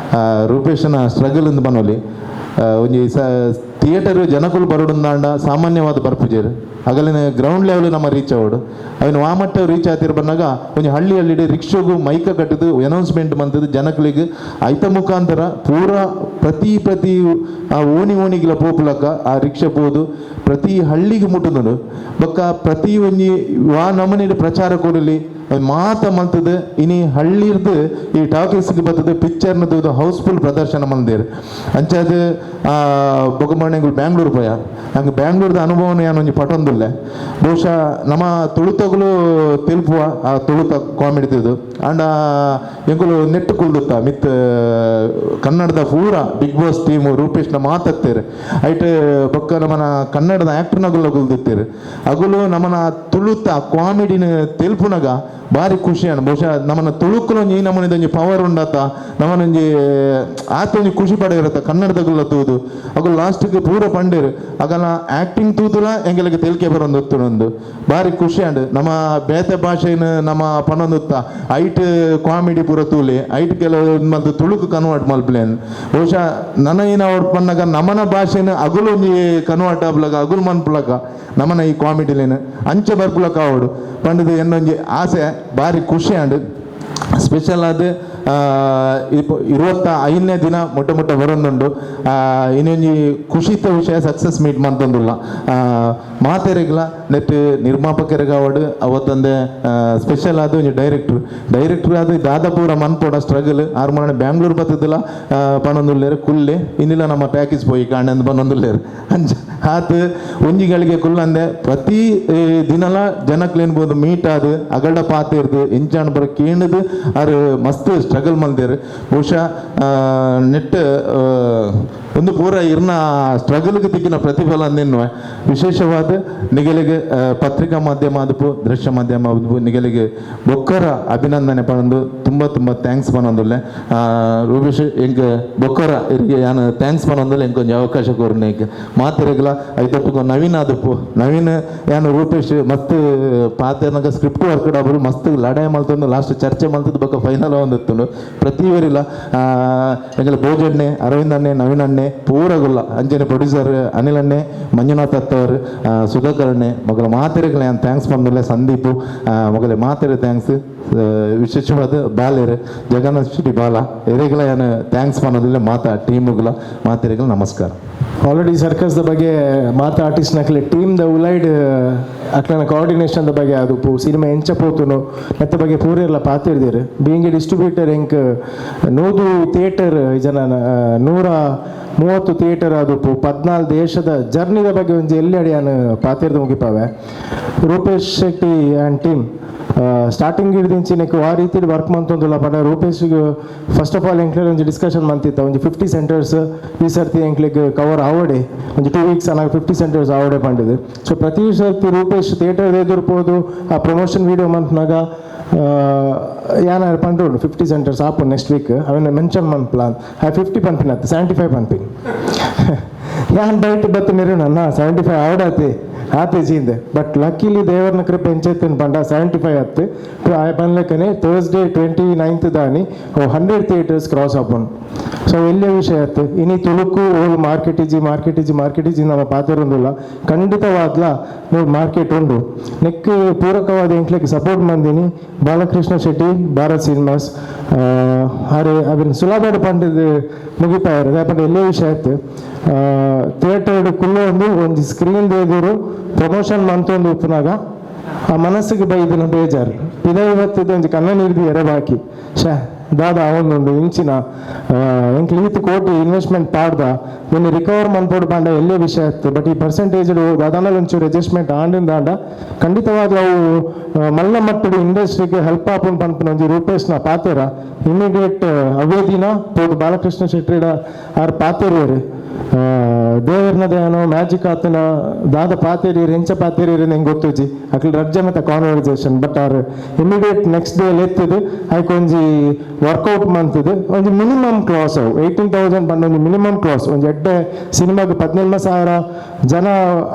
ರೂಪೇಶನ ಸ್ಟ್ರಗಲ್ ಇಂದು ಬನ್ನೊಲಿ ಒಂಜಿ ಸ ಥಿಯೇಟರ್ ಜನಕುಲು ಬರೋಡುಂದಾಂಡ ಸಾಮಾನ್ಯವಾದ ಬರ್ಪುಜೆರ್ ಅಗಲಿನ ಗ್ರೌಂಡ್ ಲೆವೆಲ್ ನಮ್ಮ ರೀಚ್ ಆವಡು ಅವಿನ ವಾಮಟ್ಟ ರೀಚ್ ಆತಿರ್ ಬಂದಾಗ ಒಂಜಿ ಹಳ್ಳಿ ಹಳ್ಳಿ ರಿಕ್ಷೋಗು ಮೈಕ ಕಟ್ಟದು ಅನೌನ್ಸ್ಮೆಂಟ್ ಮಂತದ್ದು ಜನಕುಲಿಗೆ ಐತ ಮುಖಾಂತರ ಪೂರ ಪ್ರತಿ ಪ್ರತಿ ಆ ಓಣಿ ಓಣಿಗಿಲ ಪೋಪುಲಕ್ಕ ಆ ರಿಕ್ಷಾ ಪೋದು ಪ್ರತಿ ಹಳ್ಳಿಗೆ ಮುಟ್ಟುದುಂಡು. ಬೊಕ್ಕ ಪ್ರತಿ ಒಂಜಿ ವಾ ನಮೂನೆಡ್ ಪ್ರಚಾರ ಕೊಡಲಿ ಮಾತ ಮಲ್ತದ ಇನಿ ಹಳ್ಳಿರ್ದು ಈ ಟಾಕೀಸ್ಗೆ ಬರ್ತದೆ ಪಿಕ್ಚರ್ನ ತೂದು ಹೌಸ್ಫುಲ್ ಪ್ರದರ್ಶನ ಮಂದಿರ್ ಅಂಚಾದ್ ಬೊಕಮಣ್ಣೆಂಗುಲು ಬ್ಯಾಂಗ್ಳೂರು ಪೋಯ ನಂಗೆ ಬ್ಯಾಂಗ್ಳೂರ್ದ ಅನುಭವನ ಯಾನ್ ಒಂಜಿ ಪಟೊಂದುಲ್ಲೆ. ಬಹುಶಃ ನಮ್ಮ ತುಳುತಗುಲು ತೆಲ್ಪುವ ಆ ತುಳುತ ಕಾಮಿಡಿ ತೂದು ಆಂಡ ಎಂಕುಲು ನೆಟ್ಟು ಕುಲ್ದುತ್ತ ಮಿತ್ ಕನ್ನಡದ ಪೂರ big boss team ರೂಪೇಶ್ನ ಮಾತತ್ತೇರು ಐಟ್ ಬೊಕ್ಕ ನಮ್ಮನ ಕನ್ನಡದ ಆ್ಯಕ್ಟರ್ನಗುಲ ಕುಲ್ದಿತ್ತೇರು ಅಗುಲು ನಮ್ಮನ ತುಳುತ ಕಾಮಿಡಿನ ತೆಲ್ಪುನಗ ಭಾರಿ ಖುಷಿ ಅಣ್ಣ. ಬಹುಶಃ ನಮ್ಮನ್ನ ತುಳುಕುಲೊಂಜಿ ಈ ನಮ್ಮನಿದೊಂಜಿ ಪವರ್ ಉಂಡತ ನಮ್ಮನೊಂಜಿ ಆತ ಒಂಜಿ ಖುಷಿ ಪಡೆಯಿರತ್ತ ಕನ್ನಡದಗುಲ ತೂದು ಅಗುಲು ಲಾಸ್ಟ್ಗೆ ಪೂರ ಪಂಡೇರು ಅಗಲ ಆ್ಯಕ್ಟಿಂಗ್ ತೂದುಲ ಎಂಗಲಿಗೆ ತೆಲಿಕೆ ಬರೊಂದು ಒಂದು ಭಾರಿ ಖುಷಿ ಅಂಡ್. ನಮ್ಮ ಬೇತೆ ಭಾಷೆನ ನಮ್ಮ ಪನೊಂದುತ್ತ ಐಟ್ ಕಾಮಿಡಿ ಪೂರ ತೂಲಿ ಐಟ್ ಕೆಲವು ಮಲ್ತ್ ತುಳುಕು ಕನ್ವರ್ಟ್ ಮಲ್ಪಲೇನ್. ಬಹುಶಃ ನನ ಏನ ಅವ್ರು ಪನ್ನಗ ನಮನ ಭಾಷೆನ ಅಗುಲು ಒಂಜಿ ಕನ್ವರ್ಟ್ ಆಪ್ಲಕ ಅಗುಲು ಮನ್ಪುಲಕ ನಮನ ಈ ಕಾಮಿಡಿಲೇನು ಅಂಚೆ ಬರ್ಪುಲಕ ಅವಡು ಪಂಡದು ಎನ್ನೊಂಜಿ ಆಸೆ ಭಾರಿ ಖುಷಿ ಅಂಡ್. ಸ್ಪೆಷಲ್ ಆದ್ 25ನೇ ದಿನ ಮೊಟ್ಟ ಮೊಟ್ಟ ಬರೊಂದುಂಡು. ಇನ್ನೊಂಜಿ ಖುಷಿತ ವಿಷಯ ಸಕ್ಸಸ್ ಮೀಟ್ ಮಂತೊಂದುಲ್ಲ ಮಾತೆರೆಗ್ಲ ನೆಟ್ ನಿರ್ಮಾಪಕರಿಗಾವಡು ಅವತ್ತೊಂದೆ ಸ್ಪೆಷಲ್ ಆದ್ ಒಂಜಿ ಡೈರೆಕ್ಟರ್ ಡೈರೆಕ್ಟರ್ ಆದ್ ದಾದಾಪೂರ ಮನ್ಪೋಡ ಸ್ಟ್ರಗಲ್ ಆರು ಮನೆ ಬ್ಯಾಂಗ್ಳೂರ್ ಬತ್ತದಿಲ್ಲ ಪನೊಂದುಲ್ಲೇರು ಕುಲ್ಲೆ ಇನ್ನಿಲ್ಲ ನಮ್ಮ ಪ್ಯಾಕೇಜ್ ಪೋಯಿ ಕಾಣಂದು ಪನೊಂದುಲ್ಲೇರು ಅಂಚ ಆತ್ ಒಂಜಿ ಗಳಿಗೆ ಕುಲ್ಲಂದೆ ಪ್ರತಿ ದಿನಲ ಜನಕ್ಲೇನ್ಬೋದು ಮೀಟ್ ಆದ್ ಅಗಡ ಪಾತಿರ್ದು ಇಂಚಾಣ ಬರ ಕೇಣದು ಆರು ಮಸ್ತ್ ಸ್ಟ್ರಗಲ್ ಮಲ್ದೇರು. ಬಹುಶಃ ನೆಟ್ ಒಂದು ಪೂರ ಇರ್ನ ಸ್ಟ್ರಗಲ್ಗೆ ತಿಕ್ಕಿನ ಪ್ರತಿಫಲ ಅಂದಿನ್ನುವೆ. ವಿಶೇಷವಾದ ನಿಗಲಿಗೆ ಪತ್ರಿಕಾ ಮಾಧ್ಯಮ ಆದಪು ದೃಶ್ಯ ಮಾಧ್ಯಮ ಆದಪು ನಿಗಲಿಗೆ ಬೊಕ್ಕರ ಅಭಿನಂದನೆ ಪನೊಂದು ತುಂಬ ತುಂಬ thanks ಪನೊಂದುಲ್ಲೆ. ರೂಪೇಶ್ ಎಂಕ್ ಬೊಕ್ಕರ ಇರಿಗೆ ಯಾನ್ thanks ಪನೊಂದುಲ್ಲೆ ಎಂಕ್ ಒಂಜಿ ಅವಕಾಶ ಕೊರ್ನೆ ಎಂಕ್ ಮಾತೆರೆಗ್ಲ ಐತೊಟ್ಟುಗು ನವೀನ್ ಆದಪು ನವೀನ್ ಯಾನ್ ರೂಪೇಶ್ ಮಸ್ತ್ ಪಾತೆರ್ನಗ ಸ್ಕ್ರಿಪ್ಟ್ ವರ್ಕ್ ಆಪುಡು ಮಸ್ತ್ ಲಡಾಯಿ ಮಲ್ತೊಂದು ಲಾಸ್ಟ್ ಚರ್ಚೆ ಮಲ್ತದ್ದು ಬೊಕ್ಕ ಫೈನಲ್ ಒಂದಿತ್ತುಂಡು ಪ್ರತಿ ಊರಿಲ್ಲ ಎಂಕಲೆ ಭೋಜಣ್ಣೆ ಅರವಿಂದ್ ಅಣ್ಣೆ ನವೀನ್ ಅಣ್ಣೆ ಪೂರಗುಲ್ಲ ಅಂಚನೆ ಪ್ರೊಡ್ಯೂಸರ್ ಅನಿಲ್ ಅಣ್ಣೆ ಮಂಜುನಾಥ್ ಅತ್ತವರು ಸುಧಾಕರ್ ಅಣ್ಣೆ ಮೊಗಲ ಮಾತೆರೆಗ್ಲ ಯಾನ್ thanks ಪಂದುಲ್ಲೆ. ಸಂದೀಪು ಮೊಗಲೆ ಮಾತೆರೆ thanks. ವಿಶೇಷವಾದ ಬಾಲೆರ್ ಜಗನ್ನಾಥ್ ಶೆಟ್ಟಿ ಬಾಲ ಎರೆಗ್ಲ ಯಾನ್ thanks ಪನ್ನೊಂದುಲ್ಲೆ ಮಾತಾ ಟೀಮುಗಳ ಮಾತೆರೆಗ್ಲ ನಮಸ್ಕಾರ.
ಆಲ್ರೆಡಿ ಸರ್ಕಸ್ದ ಬಗ್ಗೆ ಮಾತಾ ಆರ್ಟಿಸ್ಟ್ ನಕಲೆ ಟೀಮ್ ದ ಉಲೈಡ್ ಅಕ್ಲನ ಕೋಆರ್ಡಿನೇಷನ್ the ಬಗ್ಗೆ ಅದು ಪೂ ಸಿನಿಮಾ ಎಂಚ ಪೋತುನು ನೆತ್ತ ಬಗ್ಗೆ ಪೂರೆರ್ಲ ಪಾತಿರ್ದಿರು. Being A distributor ಎಂಕ್ 100 ಥಿಯೇಟರ್ ಜನ 130 ಥಿಯೇಟರ್ ಅದು 14 ದೇಶದ ಜರ್ನಿದ ಬಗ್ಗೆ ಒಂಜಿ ಎಲ್ಲಿ ಅಡಿಯಾನ್ ಪಾತಿರ್ದು ಮುಗಿಪಾವೆ. Rupesh Shetty and team starting ಹಿಡ್ದಿಂಚಿನಕ್ಕೆ ಆ ರೀತಿ ವರ್ಕ್ ಮಂತೊಂದುಲ್ಲ ಪಂಡ ರೂಪೇಶ್ಗೆ first of all ಎಂಕ್ಲೆ ಒಂಜಿ ಡಿಸ್ಕಷನ್ ಮಂತಿತ್ತ ಒಂಜಿ 50 ಸೆಂಟರ್ಸ್ ಈ ಸರ್ತಿ ಎಂಕ್ಲೆಗ್ ಕವರ್ ಆವಡೆ ಒಂಜಿ 2 ವೀಕ್ಸ್ ಅನಾಗ 50 ಸೆಂಟರ್ಸ್ ಆವಡೆ ಪಂಡಿದೆ. ಸೊ ಪ್ರತಿ ಸರ್ತಿ ರೂಪೇಶ್ ಥಿಯೇಟರ್ ಎದುರ್ಪೋದು ಆ ಪ್ರಮೋಷನ್ ವೀಡಿಯೋ ಮಂತ್ನಾಗ ಯಾನ ಪಂಡೋಡು 50 ಸೆಂಟರ್ಸ್ ಆಪು ನೆಕ್ಸ್ಟ್ ವೀಕ್ ಅವನ್ನ ಮೆನ್ಷನ್ ಮನ್ ಪ್ಲಾನ್ ಆ 50 ಪನ್ಪಿನ 75 ಪನ್ಪಿನ ಯಾನ್ ಬೈಟ್ ಬತ್ತು ನಿರು ನನ್ನ 75 ಆವಡಾತಿ.
ಆತೆ ಜೀಂದೆ. ಬಟ್ ಲಕ್ಕಿಲಿ ದೇವರನ ಕೃಪೆ ಎಂಚೆತ್ತನ್ ಪಂಡ 75 ಹತ್ತು ಆಯ ಪನ್ಲೆಕ್ಕನೆ ಥರ್ಸ್ಡೇ 29th ದಾನಿ 100 ಥಿಯೇಟರ್ಸ್ ಕ್ರಾಸ್ ಆಪುಂಡು. ಸೊ ಎಲ್ಲಿಯ ವಿಷಯ ಆಯ್ತು. ಇನಿ ತುಳುಕು ಓಲು ಮಾರ್ಕೆಟ್ ಇಜ್ಜಿ, ಮಾರ್ಕೆಟ್ ಇಜ್ಜಿ, ಮಾರ್ಕೆಟ್ ಇಜ್ಜಿ ನಮ್ಮ ಪಾತೆರೊಂದುಲ್ಲ. ಖಂಡಿತವಾದ್ಲ ನೀವು ಮಾರ್ಕೆಟ್ ಉಂಡು. ನೆಕ್ ಪೂರಕವಾದ ಎಂಕ್ಲೆಗ್ ಸಪೋರ್ಟ್ ಮಂದಿನಿ ಬಾಲಕೃಷ್ಣ ಶೆಟ್ಟಿ, ಭಾರತ್ ಸಿನಿಮಾಸ್ ಅರೆ ಅವೆನ್ ಸುಲಭ ಪಂಡದು ಮುಗಿಪಾಯರು. ಪಂಡ ಎಲ್ಲೇ ವಿಷಯ ಆಯ್ತು. ಥಿಯೇಟರ್ ಕುಲ್ಲೊಂದು ಒಂಜಿ ಸ್ಕ್ರೀನ್ ದೇದರು ಪ್ರಮೋಷನ್ ಮಂತೊಂದು ಉಪ್ಪುನಾಗ ಆ ಮನಸ್ಸಿಗೆ ಬೈದಿನ ಬೇಜಾರು ಪಿದ ಇವತ್ತಿದ್ದು ಒಂಜಿ ಕಣ್ಣ ನೀರ್ದು ಎರೆ ಬಾಕಿ. ಶಾ ದಾದ ಅವನೊಂದು ಇಂಚಿನ ಎಂಕ್ಲು ಈತ್ ಕೋಟಿ ಇನ್ವೆಸ್ಟ್ಮೆಂಟ್ ಪಾಡ್ದ, ನಿನ್ನ ರಿಕವರ್ ಮನ್ಪೋಡು ಪಂಡ ಎಲ್ಲೇ ವಿಷಯ ಇತ್ತು. ಬಟ್ ಈ ಪರ್ಸೆಂಟೇಜ್ ದಾದಾನಲ್ ಒಂಚೂರು ಅಡ್ಜಸ್ಟ್ಮೆಂಟ್ ಆಂಡಿಂದ ಆಂಡ ಖಂಡಿತವಾಗ್ಲೂ ಅವು ಮಲ್ಲ ಮಟ್ಟದ ಇಂಡಸ್ಟ್ರಿಗೆ ಹೆಲ್ಪ್ ಆಪುನ್ ಪನ್ಪುನ ಒಂಜಿ ರೂಪೇಶ್ನ ಪಾತೆರ ಇಮಿಡಿಯೇಟ್ ಅವೇ ದಿನ ಪೋದು ಬಾಲಕೃಷ್ಣ ಶೆಟ್ಟಿಡ ಆರ್ ಪಾತೆರಿಯರು. ದೇವರ್ನ ದೇವನೋ ಮ್ಯಾಜಿಕ್ ಆತನ ದಾದ ಪಾತೆರಿಯರು, ಎಂಚ ಪಾತೆರಿಯರು ನಂಗೆ ಗೊತ್ತುಜಿ. ಅಕ್ಲು ರಜ್ಜೆ ಮತ್ತೆ conversation. But R immediate next day ಎತ್ತಿದ್ದು ಐಕ್ ಒಂಜಿ ವರ್ಕೌಟ್ ಮಂತಿದ್ದು ಒಂಜಿ ಮಿನಿಮಮ್ ಕ್ಲಾಸ್ ಅವು 18,000 ಬಂದ ಒಂಜಿ ಮಿನಿಮಮ್ ಕ್ಲಾಸ್. ಒಂಜಿ ಎಡ್ಡೆ ಸಿನಿಮಾಗ್ 18,000 ಜನ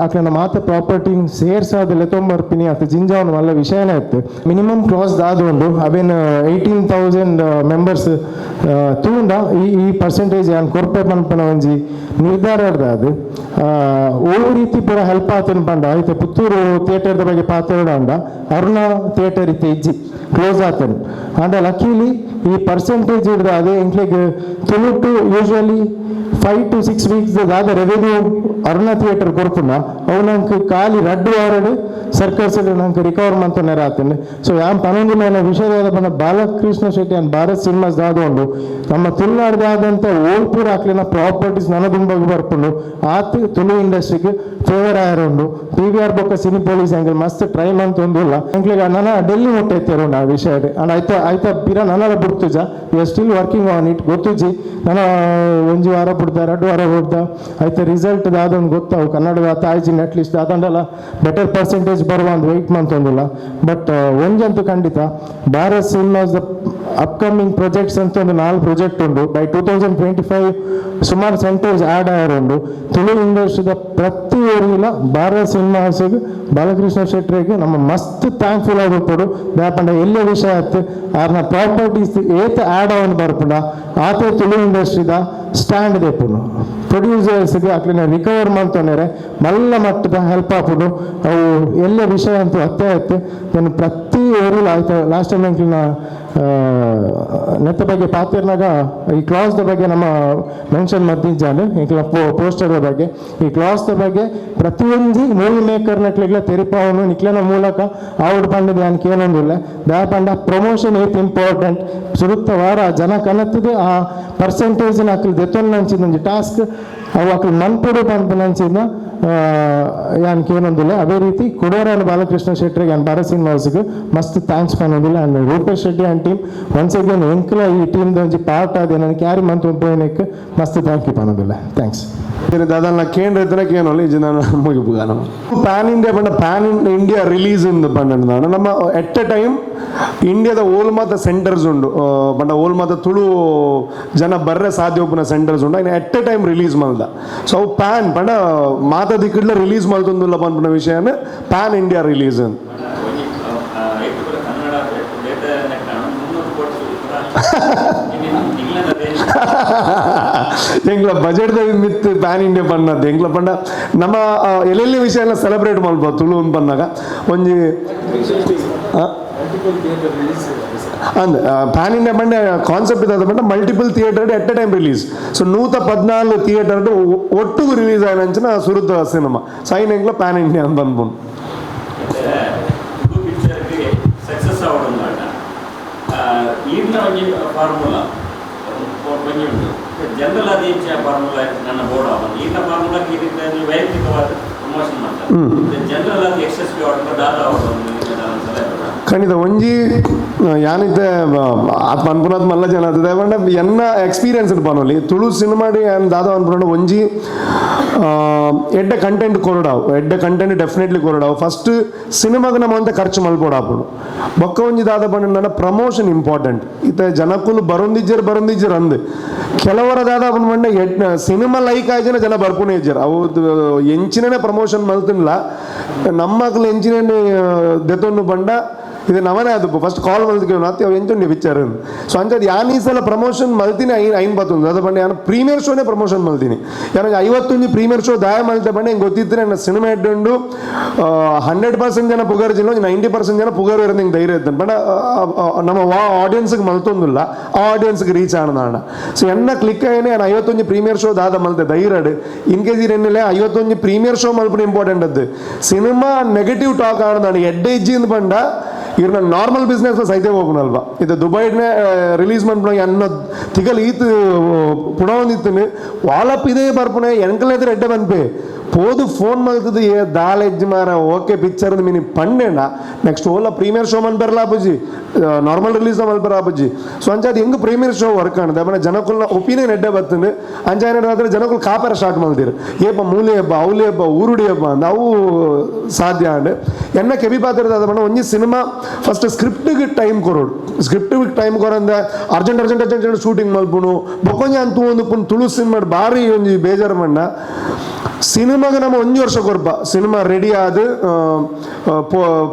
ಅಕ್ಲೆನ ಮಾತ ಪ್ರಾಪರ್ಟಿ ಸೇರ್ಸಾದ ಲೆತೊಂಬರ್ಪಿನಿ ಅತ್ತ ಜಿಂಜಾವನ್ ಮಲ್ಲ ವಿಷಯನೇ ಇತ್ತು. ಮಿನಿಮಮ್ ಕ್ಲಾಸ್ ದಾದ ಉಂಡು ಅವೇನು 18,000 ಮೆಂಬರ್ಸ್ ತೂಂಡ ಈ ಈ ಪರ್ಸೆಂಟೇಜ್ ಯಾನ್ ಕೊರ್ಪೆ ಪನ್ಪನ ಒಂಜಿ ನಿರ್ಧಾರ ಅದು. ಓ ರೀತಿ ಪೂರ ಹೆಲ್ಪ್ ಆತನ ಪಂಡ ಐತೆ ಪುತ್ತೂರು ಥಿಯೇಟರ್ದ ಬಗ್ಗೆ ಪಾತೆರಡ ಅಂಡ ಅರುಣ ಥಿಯೇಟರ್ ಇತ್ತೆ ಇಜ್ಜಿ, ಕ್ಲೋಸ್ ಆತನ್. ಆಂಡ ಲಕ್ಕೀಲಿ ಈ ಪರ್ಸೆಂಟೇಜ್ ಹಿಡ್ದು ಅದೇ ಎಂಕ್ಲೆಗ್ ತುಳುಟು ಯೂಶುವಲಿ 5 to 6 weeks ದಾದ ರೆವೆನ್ಯೂ ಅರುಣ ಥಿಯೇಟರ್ ಕೊರ್ಪುಂಡ, ಅವು ನಂಗೆ ಖಾಲಿ ರಡ್ಡು ವಾರಡ್ ಸರ್ಕಸ್ ನಂಗೆ ರಿಕವರ್ ಮಂತೊಂದು ಆತಂಡು. ಸೊ ಯಾನ್ ಪನೊಂದಿನ ವಿಷಯದ ಪಂಡ ಬಾಲಕೃಷ್ಣ ಶೆಟ್ಟಿ ಅಂಡ್ ಭಾರತ್ ಸಿನಿಮಾಸ್ ದಾದ ಉಂಡು, ನಮ್ಮ ತುಳುನಾಡ್ದಾದಂಥ ಓಲ್ಪೂರ್ ಅಕ್ಲಿನ ಪ್ರಾಪರ್ಟೀಸ್ ನನದುಂಬಗ್ ಬರ್ಪುಂಡು. ಆತ್ ತುಳು ಇಂಡಸ್ಟ್ರಿಗೆ ಫೇವರ್ ಆಯರ ಉಂಡು. ಪಿವಿಆರ್ ಬೊಕ್ಕ cine police angle ಮಸ್ತ್ ಟ್ರೈ ಮಂತೊಂದುಲ್ಲ. ಎಂಕ್ಲೆಗ್ ನನ ಡೆಲ್ಲಿ ಮುಟ್ಟ ಎತ್ತೆರುಂಡು ಆ ವಿಷಯ. ಅಂಡ್ ಆಯ್ತ ಆಯ್ತ ಪಿರ ನನಲ ಬುಡ್ತುಜ. We are still working on it. ಗೊತ್ತುಜಿ, ನನ್ನ ಒಂಜಿ ವಾರ ಬಿಡ್ದ, 2 ವಾರ ಬಿಡ್ದ, ಆಯ್ತು ರಿಸಲ್ಟ್ ದಾದೊಂದು ಗೊತ್ತಾವು. ಕನ್ನಡದ ತಾಯ್ಜಿನ ಅಟ್ಲೀಸ್ಟ್ ದಾದಂಡಲ ಬೆಟರ್ ಪರ್ಸೆಂಟೇಜ್ ಬರುವ ಒಂದು ವೆಯ್ಟ್ ಮಂತೊಂದಿಲ್ಲ. ಬಟ್ ಒಂಜಂತೂ ಖಂಡಿತ, ಭಾರತ್ cinemas upcoming projects ಅಂತ ಒಂದು ನಾಲ್ಕು ಪ್ರಾಜೆಕ್ಟ್ ಉಂಡು. ಬೈ 2025 ಸುಮಾರು ಸೆಂಟರ್ಸ್ ಆ್ಯಡ್ ಆಯರುಂಡು. ತುಳು ಇಂಡಸ್ಟ್ರಿದ ಪ್ರತಿ ಊರಿನ ಭಾರತ್ ಸಿನಿಮಾಸ್ಗೆ, ಬಾಲಕೃಷ್ಣ ಶೆಟ್ಟರಿಗೆ ನಮ್ಮ ಮಸ್ತ್ ಥ್ಯಾಂಕ್ಫುಲ್ ಆಗಿರ್ಬೋದು. ಯಾಕಂದ್ರೆ ಎಲ್ಲೇ ವಿಷಯ ಆಯ್ತು, ಆರ್ನ ಪ್ರಾಪರ್ಟೀಸ್ ಏತ್ ಆ್ಯಡ್ ಅವನ್ ಬರ್ಪುಂಡ ಆತೆ ತುಳು ಇಂಡಸ್ಟ್ರಿದ ಸ್ಟ್ಯಾಂಡ್ ದೆಪ್ಪುನು, ಪ್ರೊಡ್ಯೂಸರ್ಸ್ಗೆ ಅಕ್ಲಿನ ರಿಕವರ್ ಮಂತೊಂದರೆ ಮಲ್ಲ ಮಟ್ಟದ ಹೆಲ್ಪ್ ಆಪುಂಡು. ಅವು ಎಲ್ಲ ವಿಷಯ ಅಂತೂ ಅತ್ತೆ ಆಯ್ತು. ನಾನು ಪ್ರತಿ ಊರಲ್ಲಿ ಆಯ್ತು. ಲಾಸ್ಟ್ ಟೈಮ್ ಎಂಕ್ಲಿನ ನೆತ್ತ ಬಗ್ಗೆ ಪಾತಿರ್ನಾಗ ಈ ಕ್ಲಾಸ್ದ ಬಗ್ಗೆ ನಮ್ಮ ಮೆನ್ಷನ್ ಮದ್ದಿಜ್ಜಾಂಡ್. ಎಂಕ್ಲ ಪೋಸ್ಟರ್ದ ಬಗ್ಗೆ, ಈ ಕ್ಲಾಸ್ದ ಬಗ್ಗೆ ಪ್ರತಿಯೊಂದು ಮೂವಿ ಮೇಕರ್ ನಕ್ಲಿಗ್ಲ ತೆರಿಪಾವನು ನಿಕ್ಲೆನ ಮೂಲಕ ಆವುಡ್ ಪಂಡದ ಯಾನ್ ಕೇನೊಂದಿಲ್ಲ. ದಾಯ ಪಂಡ ಪ್ರಮೋಷನ್ ಏತ್ ಇಂಪಾರ್ಟೆಂಟ್. ಸುರುತ್ತ ವಾರ ಜನ ಕನತ್ತದೆ ಆ ಪರ್ಸೆಂಟೇಜ್ ಅಕ್ಲು ದೆತ್ತೊಂದು ಒಂಜಿ ಟಾಸ್ಕ್ ಅವು ಅಕ್ಲು ಮನ್ಪುಡು ಪನ್ಪುನಂಚಿನ ಯಾನ್ ಕೇನೊಂದಿಲ್ಲ. ಅದೇ ರೀತಿ ಕುಡೋರನ್ ಬಾಲಕೃಷ್ಣ ಶೆಟ್ಟರಿಗೆ ಆ್ಯಂಡ್ ಭಾರತ್ ಸಿನಿಮಾಸ್ಗೆ ಮಸ್ತ್ thanks ಪನ್ನೊಂದಿಲ್ಲ. And Rupesh Shetty and team, once again ಎಂಕ್ಲ ಈ ಟೀಮ್ದ ಒಂಜಿ ಪಾರ್ಟ್ ಆದ ನಾನು ಕ್ಯಾರಿ ಮಂತ್ ಪೋಯಿನಕ್ಕೆ ಮಸ್ತ್ thank you ಪನ್ನೊಂದಿಲ್ಲ. Thanks.
ದಾದಲ್ನ ಕೇಂದ್ರ ಇತ್ತನ ಕೇನೊಲ್ಲ ಇಜ್ಜಿ ನಾನು ಮುಗಿಪುಗ. ನಮ್ಮ ಪ್ಯಾನ್ ಇಂಡಿಯಾ ಪಂಡ PAN India release ಇಂದು ಪಂಡ ನಮ್ಮ at A time ಇಂಡಿಯಾದ ಓಲ್ ಮಾತ ಸೆಂಟರ್ಸ್ ಉಂಡು ಪಂಡ ಓಲ್ ಮಾತ ತುಳು ಜನ ಬರ್ರೆ ಸಾಧ್ಯ ಉಪ್ಪುನ ಸೆಂಟರ್ಸ್ ಉಂಡು, ಐನ at A time release ಮಲ್ದ. ಸೊ ಅವು ಪ್ಯಾನ್ ಪಂಡ ಮಾತ ದಿಕ್ಕಡ್ಲ ರಿಲೀಸ್ ಮಲ್ತೊಂದುಲ್ಲ ಪನ್ಪುನ ವಿಷಯನ PAN India release.
Kannada ಬೇತೆ 300 ಕೋಟಿ. ಇಂಗ್ಲೆಂಡ್
ಎಂಗ್ಲ budget ಮಿತ್ PAN India ಪನ್ನದ್ದು. ಎಂಗ್ಲ ಪಂಡ ನಮ್ಮ ಎಲ್ಲೆಲ್ಲಿ ವಿಷಯ ಎಲ್ಲ ಸೆಲೆಬ್ರೇಟ್ ಮಾಡ್ಬೋದು. ತುಳು ಅಂತ ಬಂದಾಗ ಒಂಜಿ ಅಂದ್ ಪ್ಯಾನ್ ಇಂಡಿಯಾ ಪಂಡ ಕಾನ್ಸೆಪ್ಟ್ ಇದಾದ ಪಂಡ multiple theatre at a time release. So 114 theatre ಒಟ್ಟಿಗೆ ರಿಲೀಸ್ ಆಯ್ನಂಚಿನ ಸುರುತ ಸಿನಿಮಾ. ಸೈನ್ ಎಂಗ್ಲ ಪ್ಯಾನ್ ಇಂಡಿಯಾ ಅಂತ ಅನ್ಬೋದು.
ತುಳು ಪಿಕ್ಚರ್ಗೆ ಸಕ್ಸಸ್ ಆವಡೊಂದಾಂಡ ಈರ್ನ ಒಂಜಿ ಫಾರ್ಮುಲಾ ಒಂಜಿ ಉಂಟು. ಜನರಲ್ ಆದ ಇಂಚ ಫಾರ್ಮುಲಾ ನನ್ನ ಬೋರ್ಡ್ ಆವೊಂದು ಈರ್ನ ಫಾರ್ಮುಲಾ ಈ ರೀತಿ ವೈಯಕ್ತಿಕವಾದ ಪ್ರಮೋಷನ್ ಮಾಡ್ತಾರೆ. ಜನರಲ್ ಆದ ಯಶಸ್ವಿ ಆವಡ ದಾದ ಆವಡೊಂದು ಸಲಹೆ.
ಖಂಡಿತ ಒಂಜಿ ಯಾನಿತ್ತೆ ಆತ್ ಪನ್ಪುನಾತ್ ಮಲ್ಲ ಜನ ಆತದೆ ಪಂಡ ಎನ್ನ ಎಕ್ಸ್ಪೀರಿಯನ್ಸ್ ಪನೊಲಿ ತುಳು ಸಿನಿಮಾಡ್ ಯಾನ್ ದಾದ ಪನ್ಪುನ ಒಂಜಿ ಎಡ್ಡೆ ಕಂಟೆಂಟ್ ಕೊರಡಾವು, ಎಡ್ಡೆ ಕಂಟೆಂಟ್ ಡೆಫಿನೆಟ್ಲಿ ಕೊರಡಾವು. ಫಸ್ಟ್ ಸಿನಿಮಾಗ ನಮ್ಮ ಅಂತ ಖರ್ಚು ಮಲ್ಪೊಡಾಪುಂಡು. ಬೊಕ್ಕ ಒಂಜಿ ದಾದ ಪಂಡ ಪ್ರಮೋಷನ್ ಇಂಪಾರ್ಟೆಂಟ್. ಇತ್ತೆ ಜನಕುಲು ಬರೊಂದಿಜ್ಜೆರ್ ಬರೊಂದಿಜ್ಜೆರ್ ಅಂದ್ ಕೆಲವರ ದಾದ ಪಂಡ ಸಿನಿಮಾ ಲೈಕ್ ಆಯ್ಜನ ಜನ ಬರ್ಪುನೆ ಇಜ್ಜೆರ್. ಅವು ಎಂಚಿನನೇ ಪ್ರಮೋಷನ್ ಮಲ್ತಿನ್ಲ ನಮ್ಮಕ್ಲು ಎಂಚಿನೇ ದೆತೊಂದು ಪಂಡ ಇದು ನವನೇ ಅದು ಫಸ್ಟ್ ಕಾಲ್ ಮಲ್ತಿಗೆ ಅತ್ತೆ ಅವು ಎಂಚುಂಡಿ ಪಿಕ್ಚರ್. ಸೊ ಅಂಚ ಯಾನ್ ಈ ಸಲ ಪ್ರಮೋಷನ್ ಮಲ್ತೀನಿ ಐನ್ ಐನ್ ಬತ್ತೊಂದು ಅದು ಪಂಡ ಯಾನ್ ಪ್ರೀಮಿಯರ್ ಶೋನೇ ಪ್ರಮೋಷನ್ ಮಲ್ತೀನಿ. ಯಾನ್ 51 ಪ್ರೀಮಿಯರ್ ಶೋ ದಾಯ ಮಲ್ತೆ ಪಂಡ ಹಿಂಗೆ ಗೊತ್ತಿತ್ತು ನನ್ನ ಸಿನಿಮಾ ಎಡ್ಡುಂಡು 100% ಜನ ಪುಗರ್ ಜಿಲ್ಲ 90% ಜನ ಪುಗರ್ ಇರೋದು ಹಿಂಗೆ ಧೈರ್ಯ ಇದ್ದಾನೆ. ಪಂಡ ನಮ್ಮ ವಾ ಆಡಿಯನ್ಸ್ಗೆ ಮಲ್ತೊಂದಿಲ್ಲ, ಆ ಆಡಿಯನ್ಸ್ಗೆ ರೀಚ್ ಆಣದಾಣ. ಸೊ ಎನ್ನ ಕ್ಲಿಕ್ ಆಯ್ನೆ ನಾನು 51 ಪ್ರೀಮಿಯರ್ ಶೋ ದಾದ ಮಲ್ತೆ ಧೈರ್ಯಡ್. ಇನ್ ಕೇಸ್ ಎನ್ನಿಲ್ಲ 51 ಪ್ರೀಮಿಯರ್ ಶೋ ಮಲ್ಪುನ ಇಂಪಾರ್ಟೆಂಟ್ ಅದು. Cinema negative talk ಆಣದಾಣ ಎಡ್ಡೆ ಇಜ್ಜಿ ಅಂದ್ ಪಂಡ ಇವ್ರನ್ನ ನಾರ್ಮಲ್ ಬಿಸ್ನೆಸ್ ಸೈತೆ ಹೋಗುನಲ್ವಾ. ಇದು ದುಬೈಡ್ನೇ ರಿಲೀಸ್ ಮನ್ಪುನ ಅನ್ನ ತಿಗಲ್ ಈತ್ ಪುಡವೊಂದಿತ್ತುನು ವಾಲಪ್ ಇದೇ ಬರ್ಪುನೆ ಎಂಕಲ್ ಎಡ್ಡೆ ಪನ್ಪೆ ಪೋದು ಫೋನ್ ಮಲ್ತದು ಏ ದಾಲ್ ಎಜ್ಜಿ ಮಾರ ಓಕೆ ಪಿಕ್ಚರ್ ಮೀನಿ ಪಂಡೇನ ನೆಕ್ಸ್ಟ್ ಓಲ ಪ್ರೀಮಿಯರ್ ಶೋ ಮನ್ಪೆರ್ಲ ಆಪುಜಿ, ನಾರ್ಮಲ್ ರಿಲೀಸ್ ಮನ್ಪೆರ ಆಪುಜಿ. ಸೊ ಅಂಚ ಅದು ಹೆಂಗೆ premiere show work ಆಣದೆ ಆಪನ ಜನಕುಲ್ನ ಒಪಿನಿಯನ್ ಎಡ್ಡೆ ಬತ್ತುಂಡು. ಅಂಚ ಏನಾದ್ರೆ ಜನಕುಲ್ ಕಾಪರ ಸ್ಟಾರ್ಟ್ ಮಲ್ತೀರು ಏಪ ಮೂಲೆ ಹಬ್ಬ ಅವಲಿ ಹಬ್ಬ ಊರುಡಿ ಹಬ್ಬ ಅಂದ್ ಅವು ಸಾಧ್ಯ ಆಂಡ್. ಎನ್ನ ಕೆಬಿ ಪಾತ್ರದ ಪಂಡ ಒಂಜಿ ಸಿನಿಮಾ ಫಸ್ಟ್ ಸ್ಕ್ರಿಪ್ಟ್ಗೆ ಟೈಮ್ ಕೊರೋಡು, ಸ್ಕ್ರಿಪ್ಟ್ಗೆ ಟೈಮ್ ಕೊರಂದ urgent urgent urgent shooting ಮಲ್ಪುನು ಬೊಕ್ಕೊಂಜಿ ಅಂತ ಒಂದು ಪುನ್ ತುಳು ಸಿನಿಮಾ ಭಾರಿ ಒಂಜಿ ಬೇಜಾರು ಮಣ್ಣ. ಸಿನಿಮಾಗ ನಮ್ಮ ಒಂಜಿ ವರ್ಷ ಕೊರ್ಪ ಸಿನಿಮಾ ರೆಡಿ ಆದ್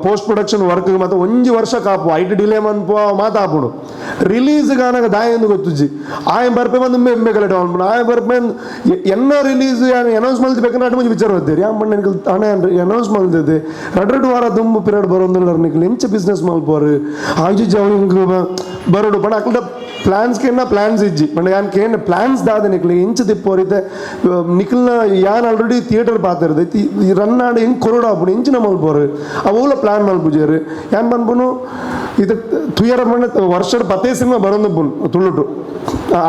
post production work ಮತ್ತೆ ಒಂಜಿ ವರ್ಷ ಕಾಪು ಐಟ್ ಡಿಲೇ ಮನ್ಪು ಮಾತಾಪುಡು ರಿಲೀಸ್ ಗಾನಗ ದಾಯ ಎಂದು ಗೊತ್ತುಜ್ಜಿ. ಆಯ್ ಬರ್ಪೆ ಬಂದು ಎಂಬೆ ಕಲೆಕ್ಟ್ ಅನ್ಪುಣ ಆಯ್ ಬರ್ಪೆ ಎನ್ನ ರಿಲೀಸ್ ಅನೌನ್ಸ್ ಮಲ್ತಿ ಅಡು ಮುಂಚೆ ವಿಚಾರ ಬರ್ತೀರಿ ಯಾ ಮಣ್ಣ ಹಣ ಅನೌನ್ಸ್ ಮಲ್ತಿದ್ದೆ ರಡ್ ರಡ್ ವಾರ ದುಂಬು ಪೀರಿಯಡ್ ಬರೋದಿಲ್ಲ ನಿಕ್ಲು ಎಂಚ ಬಿಸ್ನೆಸ್ ಮಲ್ಪೋರು ಆಜು ಹಿಂಗೆ ಬರೋಡು ಪಂಡ ಅಕ್ಲ ಪ್ಲಾನ್ಸ್ ಕೇನ್ನ ಪ್ಲಾನ್ಸ್ ಇಜ್ಜಿ ಪಂಡ ಯಾನ್ ಕೇನ್ ಪ್ಲಾನ್ಸ್ ದಾದ ನಿಕ್ಲು ಎಂಚ ತಿಪ್ಪೋರಿತೆ ನಿಕ್ಲ್ನ ಯಾನ್ ಆಲ್ರೆಡಿ ಥಿಯೇಟರ್ ಪಾತಿರ್ದೆ ರನ್ ಆಡ್ ಹೆಂಗೆ ಕೊರೋಡ ಆಪುಂಡು ಎಂಚಿನ ಮಲ್ಪೋರು ಅವುಲ ಪ್ಲಾನ್ ಮಲ್ಪುಜೇರು. ಯಾನ್ ಪನ್ಪುನು ಇದು ತುಯರ ಪಂಡ ವರ್ಷದ ಪತ್ತೇ ಸಿನಿಮಾ ಬರೋದು ಪುನ್ ತುಳುಟು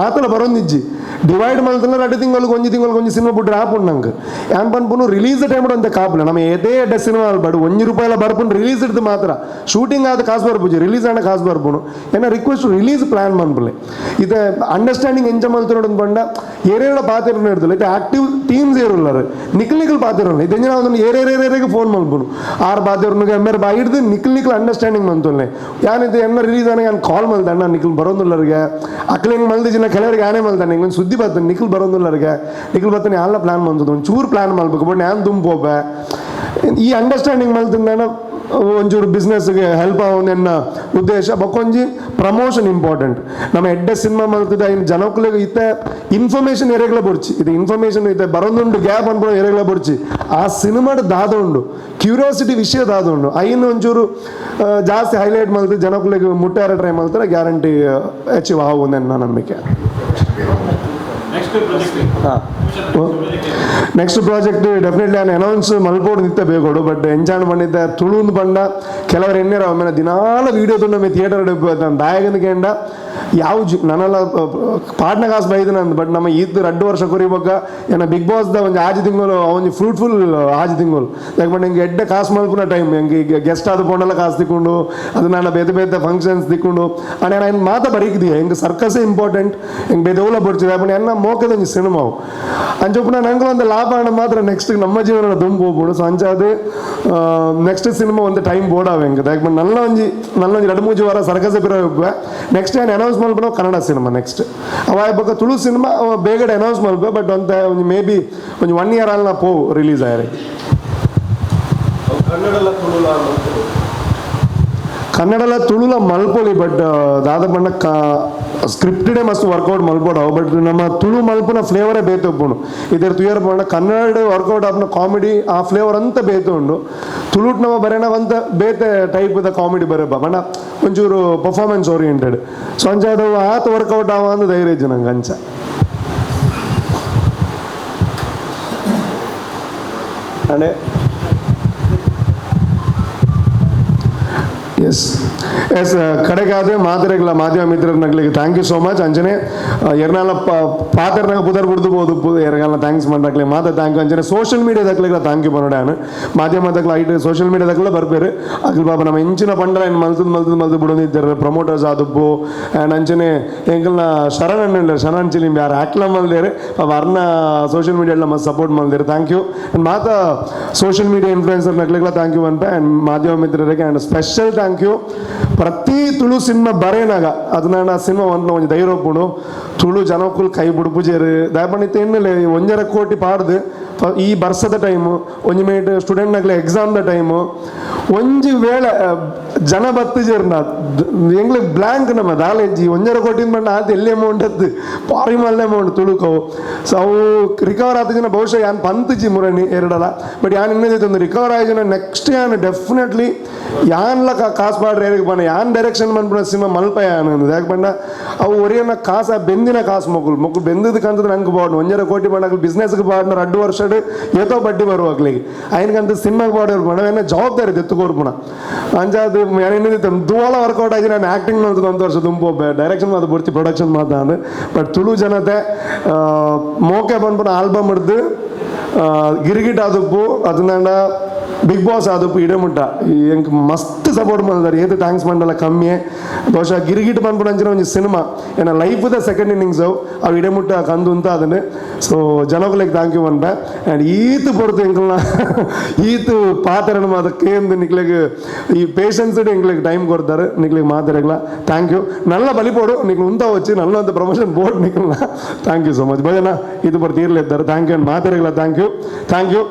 ಆತಲ ಬರೋಂದಿಜ್ಜಿ ಡಿವೈಡ್ ಮಲ್ತಲ್ಲ 2 ತಿಂಗಳಿಗೆ ಒಂಜಿ ತಿಂಗಳಿಗೆ ಒಂಜಿ ಸಿನಿಮಾ ಬಿಟ್ರೆ ಆಪುಂಡು ನಂಗೆ. ಯಾನ್ ಪನ್ಪುನು ರಿಲೀಸ್ ಟೈಮ್ ಅಂತ ಕಾಪುಲ ನಮ್ಮ ಏದೇ ಎಡ್ಡೆ ಸಿನಿಮಾ ಬಡ್ 1 ರೂಪಾಯಿಲ ಬರ್ಪುನು ರಿಲೀಸ್ ಇಡ್ದು ಮಾತ್ರ ಶೂಟಿಂಗ್ ಆದ ಕಾಸು ಬರ್ಪುಜಿ ರಿಲೀಸ್ ಆಂಡ ಕಾಸು ಬರ್ಪುನು ಏನ request release plan ಮನ್ಪುಲೆ. ಇದು ಅಂಡರ್ಸ್ಟ್ಯಾಂಡಿಂಗ್ ಎಂಚ ಮಲ್ತನೋಡು ಪಂಡ ಏರೇಳ ಪಾತಿರ ಇಡ್ದಿಲ್ಲ ಇದು ಆಕ್ಟಿವ್ ಟೀಮ್ಸ್ ಏರುಲ್ಲಾರು ನಿಕ್ಲ್ ನಿಕ್ಲ್ ಪಾತಿರೋಲ್ಲ ಇದು ಎಂಜಿನ ಒಂದು ಏರೇರೇರೇಗೆ ಫೋನ್ ಮಲ್ಪುನು ಆರು ಪಾತಿರ್ನುಗೆ ಎಮ್ಮೆರ್ ಬಾಯಿ ಹಿಡ್ದು ನಿಕ್ಲ್ ನಿಕ್ಲ್ ಅಂಡರ್ಸ್ಟ್ಯಾಂಡಿಂಗ್ ಮಂತೊಲ್ಲೆ. ಯಾನಿದು ಎನ್ನ ರಿಲೀಸ್ ಆನ ಯಾನ್ ಕಾಲ್ ಮಲ್ದ ಅಣ್ಣ ನಿಕ್ಲ್ ಬರೋದಿಲ್ಲರಿಗೆ ಅಕ್ಲೆ ಹಿಂಗೆ ಮಲ್ದಿಜಿನ ಕೆಲವರಿಗೆ ಆನೆ ಮಲ್ತಾನೆ ಹಿಂಗೆ ಒಂದು ಸುದ್ದಿ ಬರ್ತಾನೆ ನಿಕ್ಲ್ ಬರೋದಿಲ್ಲರಿಗೆ ನಿಕ್ಲ್ ಬರ್ತಾನೆ ಎಲ್ಲ ಪ್ಲಾನ್ ಮಂತದ ಒಂದು ಚೂರು ಪ್ಲಾನ್ ಮಲ್ಬೇಕು ಬಟ್ ನಾನು ದುಂಬು ಹೋಗ್ಬೆ ಈ ಅಂಡರ್ಸ್ಟ್ಯಾಂಡಿಂಗ್ ಮಲ್ತಿಂದಾನ ಒಂಚೂರು ಬಿಸ್ನೆಸ್ಗೆ ಹೆಲ್ಪ್ ಆವೊಂದು ಉದ್ದೇಶ. ಬೊಕ್ಕೊಂಜಿ ಪ್ರಮೋಷನ್ ಇಂಪಾರ್ಟೆಂಟ್. ನಮ್ಮ ಎಡ್ಡೆ ಸಿನಿಮಾ ಮಲ್ತಿದ್ದ ಇನ್ನು ಜನಕ್ಕುಲೆಗ್ ಇತ್ತೆ ಇನ್ಫಾರ್ಮೇಷನ್ ಎರೆಗ್ಲ ಬೊಡ್ಚಿ ಇದು ಇನ್ಫಾರ್ಮೇಷನ್ ಇತ್ತೆ ಬರೋದುಂಡು ಗ್ಯಾಪ್ ಅನ್ಪುನ ಎರೆಗ್ಲ ಬೊಡ್ಚಿ ಆ ಸಿನಿಮಾಡ್ ದಾದ ಉಂಡು ಕ್ಯೂರಿಯಾಸಿಟಿ ವಿಷಯ ದಾದ ಉಂಡು ಐನ್ ಒಂಚೂರು ಜಾಸ್ತಿ ಹೈಲೈಟ್ ಮಲ್ತು ಜನಕ್ಕುಲೆಗ್ ಮುಟ್ಟಾರ ಟ್ರೈ ಮಲ್ತಾರೆ ಗ್ಯಾರಂಟಿ ಅಚೀವ್ ಆವು ನನ್ನ ನಂಬಿಕೆ. Next project definitely ನಾನು ಅನೌನ್ಸ್ ಮಲ್ಪೋಡು ನಿತ್ತ ಬೇಕೋಡು ಬಟ್ ಎಂಚಾಣ ಪಂಡಿದ್ದೆ ತುಳುಂದು ಪಂಡ ಕೆಲವರು ಎಣ್ಣೆರ ಆಮೇಲೆ ದಿನಾಲ ವೀಡಿಯೋ ತುಂಡು ಥಿಯೇಟರ್ ದಾಯಗಂದು ಕೇಂಡ ಯಾವ ಜಿ ನನ್ನೆಲ್ಲ ಪಾಟ್ನ ಕಾಸು ಬೈದು ನಂದು ಬಟ್ ನಮ್ಮ ಈತ್ 2 ವರ್ಷ ಕುರಿಬೊಕ್ಕ ಏನ big boss the ಒಂಜಿ ಆಜಿ ತಿಂಗಳು ಒಂಜಿ ಫ್ರೂಟ್ಫುಲ್ ಆಜಿ ತಿಂಗಳು ಯಾಕೆ ಬಟ್ ಹಿಂಗೆ ಎಡ್ಡೆ ಕಾಸು ಮಲ್ಪುನ ಟೈಮ್ ಹೆಂಗೆ ಈಗ ಗೆಸ್ಟ್ ಆದ ಪೋಂಡೆಲ್ಲ ಕಾಸು ತಿಕ್ಕೊಂಡು ಅದು ನಾನು ಬೇತೆ ಬೇತೆ ಫಂಕ್ಷನ್ಸ್ ತಿಕ್ಕೊಂಡು ಅಣ್ಣ ನಾನು ಮಾತಾ ಬರೀಕಿದೀಯ ಹಿಂಗೆ ಸರ್ಕಸ್ಸೇ ಇಂಪಾರ್ಟೆಂಟ್ ಹಿಂಗೆ ಬೇತೆ ಓಲ ಬಡ್ಚಿದೆ ಅಪ್ಪ ಎನ್ನ ಮೋಕದ ಒಂಜಿ ಸಿನಿಮಾ ಅಂಚೊಪ್ಪುನ ನಂಗೆ ಒಂದು ಲಾಭ ಹಣ ಮಾತ್ರ ನೆಕ್ಸ್ಟ್ ನಮ್ಮ ಜೀವನ ದುಂಬು ಹೋಗ್ಬೋದು. ಸೊ ಅಂಚಾದ ನೆಕ್ಸ್ಟ್ ಸಿನಿಮಾ ಒಂದು ಟೈಮ್ ಬೋರ್ಡ್ ಅವ ಹೆಂಗೆ ಯಾಕೆ ನಲ್ಲ ಒಂಜಿ ನಲ್ಲ ಒಂಜಿ 2-3 ವಾರ ಸರ್ಕಸ್ ಬಿರೋ ನೆಕ್ಸ್ಟ್ ಏನು ಅನೌನ್ಸ್ ಮಲ್ಪನ ಕನ್ನಡ ಸಿನಿಮಾ ನೆಕ್ಸ್ಟ್ ಅವ ಬೊಕ್ಕ ತುಳು ಸಿನಿಮಾ ಬೇಗಡೆ ಅನೌನ್ಸ್ ಮಲ್ಪ ಬಟ್ ಒಂತ ಒಂಜಿ ಮೇ ಬಿ ಒಂಜಿ 1 ಇಯರ್ ಅಲ್ಲ ಪೋ ರಿಲೀಸ್ ಆಯ್ರೆ. ಕನ್ನಡಲ ತುಳುಲ ಮಲ್ಪೊಲಿ ಬಟ್ ದಾದ ಬಣ್ಣ ಸ್ಕ್ರಿಪ್ಟೆಡೇ ಮಸ್ತ್ ವರ್ಕೌಟ್ ಮಲ್ಪೊಡವು ಬಟ್ ನಮ್ಮ ತುಳು ಮಲ್ಪುನ ಫ್ಲೇವರೇ ಬೇತೆ ಉಪ್ಪುಂಡು ಇದರ ತುಯರ್ ಪಂಡ ಕನ್ನಡ ವರ್ಕೌಟ್ ಆಪುನ ಕಾಮಿಡಿ ಆ ಫ್ಲೇವರ್ ಅಂತ ಬೇತೆ ಉಂಡು ತುಳುಟ್ ನಮ್ಮ ಬರೆನವಂತ ಬೇತೆ ಟೈಪ್ದ ಕಾಮಿಡಿ ಬರಪ್ಪ ಬಣ್ಣ ಒಂಚೂರು performance oriented. So ಅಂಚ ಅದು ಆತ ವರ್ಕೌಟ್ ಆವ ಅಂದ್ ಧೈರ್ಯ ಇಜ್ಜಿ ನಂಗೆ ಅಂಚ. ಅಂಡೆ ಎಸ್ ಎಸ್, ಕಡೆಗಾದ ಮಾತೆರೆಗ್ಲ ಮಾಧ್ಯಮ ಮಿತ್ರರ್ನಕ್ಲೆಗ್ thank you so much. ಅಂಚನೆ ಎರ್ನಾಲ ಪಾತೆರ್ನಾಗ ಪುದರ್ ಬುಡ್ದು ಬೋದು, ಎರ್ಗಾಲ thanks ಮಂಡಕ್ಲೆ ಮಾತ thank you. ಅಂಚನೆ ಸೋಷಿಯಲ್ ಮೀಡಿಯಾದಕ್ಲೆಗ್ಲ thank you ಪನೊಡು. ಯಾನ್ ಮಾಧ್ಯಮದಕ್ಲ ಐಟ್ ಸೋಷಿಯಲ್ ಮೀಡಿಯಾದಕ್ಲ ಬರ್ಪೇರು. ಅಕ್ಲು ಪಾಪ ನಮ್ಮ ಎಂಚಿನ ಪಂಡಲ ಏನು ಮಲ್ತದ್ ಮಲ್ತದ್ ಮಲ್ತು ಬಿಡೊಂದಿದ್ದಾರೆ. ಪ್ರಮೋಟರ್ಸ್ ಆದುಪ್ಪು ಆ್ಯಂಡ್ ಅಂಚನೆ ಎಂಕಲ್ನ ಶರಣ್ ಅಣ್ಣ, ಶರಣ್ ಚಿಲಿಂಬಿ ಯಾರು ಆಕ್ಲ ಮಲ್ದೇರು, ಪಾಪ ಅರ್ನ ಸೋಷಿಯಲ್ ಮೀಡಿಯಾ ಮಸ್ತ್ ಸಪೋರ್ಟ್ ಮಲ್ದೇರು. Thank you. And ಮಾತ ಸೋಷಿಯಲ್ ಮೀಡಿಯಾ ಇನ್ಫ್ಲೂಯೆನ್ಸರ್ ನಕ್ಲೆಗ್ಲ thank you ಅನ್ಪೆ. ಆ್ಯಂಡ್ ಮಾಧ್ಯಮ ಮಿತ್ರರಿಗೆ ಆ್ಯಂಡ್ ಸ್ಪೆಷಲ್ thank you. ಪ್ರತಿ ತುಳು ಸಿನಿಮಾ ಬರೇನಾಗ ಅದನ್ನ ಸಿನಿಮಾ ಒಂದು ಒಂಜಿ ಧೈರ್ಯ ಉಪ್ಪುಂಡು, ತುಳು ಜನಕ್ಕುಲ್ ಕೈ ಬುಡ್ಪುಜೇರು. ದಾಯಪಂಡ ಎಣ್ಣಲೆ 1.5 ಕೋಟಿ ಪಾಡ್ದು ಈ ಬರ್ಸದ ಟೈಮು, ಒಂಜಿ ಮೇಟ್ ಸ್ಟೂಡೆಂಟ್ ನಕ್ಲೆ ಎಕ್ಸಾಮ್ದ ಟೈಮು, ಒಂಜಿ ವೇಳೆ ಜನ ಬತ್ತುಜೇರ್ನ ಎಂಗ್ಲೆ ಬ್ಲ್ಯಾಂಕ್ ನಮ್ಮ ದಾಲೇಜಿ. 1.5 ಕೋಟಿ ಬಂಡ ಆತ ಎಲ್ಲಿ ಅಮೌಂಟ್ ಅತ್ತು, ಪಾರಿ ಮಲ್ಲೆ ಅಮೌಂಟ್ ತುಳುಕವು. ಸೊ ಅವು ರಿಕವರ್ ಆತ ಜನ ಬಹುಶಃ ಯಾನ್ ಪಂತುಜಿ ಮುರಣಿ ಎರಡಲ್ಲ. ಬಟ್ ಯಾನ್ ಇನ್ನೇನು ರಿಕವರ್ ಆಯಿ ಜನ ನೆಕ್ಸ್ಟ್ ಯಾನ್ ಡೆಫಿನೆಟ್ಲಿ ಯಾನ್ಲ ಕಾಸು ಪಾಡ್ರೆ ಏರಿಗೆ ಪಂಡ ಯಾನ್ ಡೈರೆಕ್ಷನ್ ಮನ್ಪುನ ಸಿನಿಮಾ ಮಲ್ಪ ಯಾನ್. ಯಾಕೆ ಪಂಡ ಅವು ಒರಿಯನ ಕಾಸ ಬೆಂದಿನ ಕಾಸು. ಮೊಗುಲು ಮೊಗ್ಲು ಬೆಂದದ ಕಂತದ ನಂಗೆ ಬಾಡು 1.5 ಕೋಟಿ ಬಂಡ ಬಿಸ್ನೆಸ್ಗೆ ಬಾಡ್ನ 2 ವರ್ಷ ಏತೋ ಬಡ್ಡಿ ಬರುವ ಅಕ್ಲಿಗೆ. ಐನ್ಕಂತ ಸಿನಿಮಾಗೆ ಬಾಡೋರು ಪಂಡ ಏನ ಜವಾಬ್ದಾರಿ ದೆತ್ತು ಕೊರ್ಪುಣ. ಅಂಚಾದ್ ಯಾನ್ ದುವಾಲ ವರ್ಕೌಟ್ ಆಗಿ ನಾನು ಆ್ಯಕ್ಟಿಂಗ್ ಮಾಡ್ತದೆ ಒಂದು ವರ್ಷ ದುಂಪು ಡೈರೆಕ್ಷನ್ ಮಾತು ಬುಡ್ತಿ ಪ್ರೊಡಕ್ಷನ್ ಮಾತಾಂದು. ಬಟ್ ತುಳು ಜನತೆ ಮೋಕೆ ಪನ್ಪುನ ಆಲ್ಬಮ್ ಹಿಡ್ದು ಗಿರಿಗಿಟ್ ಆದುಪ್ಪು, ಅದನ್ನ ಬಿಗ್ ಬಾಸ್ ಆದುಪ್ಪು, ಇಡೇ ಮುಟ್ಟ ಎಂಕ್ ಮಸ್ತ್ ಸಪೋರ್ಟ್ ಮಾಡ್ತಾರೆ. ಏತ್ thanks ಮಂಡಲ ಕಮ್ಮಿಯೇ. ಬಹುಶಃ ಗಿರಿಗಿಟ್ ಪನ್ಪುನ ಅಂಚಿನ ಒಂಜಿ ಸಿನಿಮಾ ಏನ ಲೈಫ್ದ ಸೆಕೆಂಡ್ ಇನ್ನಿಂಗ್ಸ್ ಅವು ಇಡೇ ಮುಟ್ಟ ಕಂದು ಅಂತ ಅದನ್ನು. ಸೊ ಜನಗಳಿಗೆ thank you ಪನ್ಪೆ. ಆ್ಯಂಡ್ ಈತ್ ಪೊರ್ತು ಎಂಕಲ್ನ ಈತ್ ಪಾತೆರಣ ಮಾತ ಕೇಂದು ನಿಕ್ಲೆಗ್ ಈ ಪೇಷನ್ಸ್ ಎಂಕ್ಲೆಗ್ ಟೈಮ್ ಕೊಡ್ತಾರೆ. ನಿಕ್ಲೆಗ್ ಮಾತೆರೆಗ್ಲ thank you. ನಲ್ಲ ಬಲಿಪೋಡು ನಿಕ್ಲು ಉಂತ ವಚ್ಚಿ ನಲ್ಲ ಒಂದು ಪ್ರಮೋಷನ್ ಬೋರ್ಡ್ ನಿಕ್ಲ್ನ. Thank you so much. ಭಜನ ಇದು ಬರ್ತೀರ್ಲಿದ್ದಾರೆ. Thank you. ಮಾತೆರೆಗ್ಲ thank you, thank you.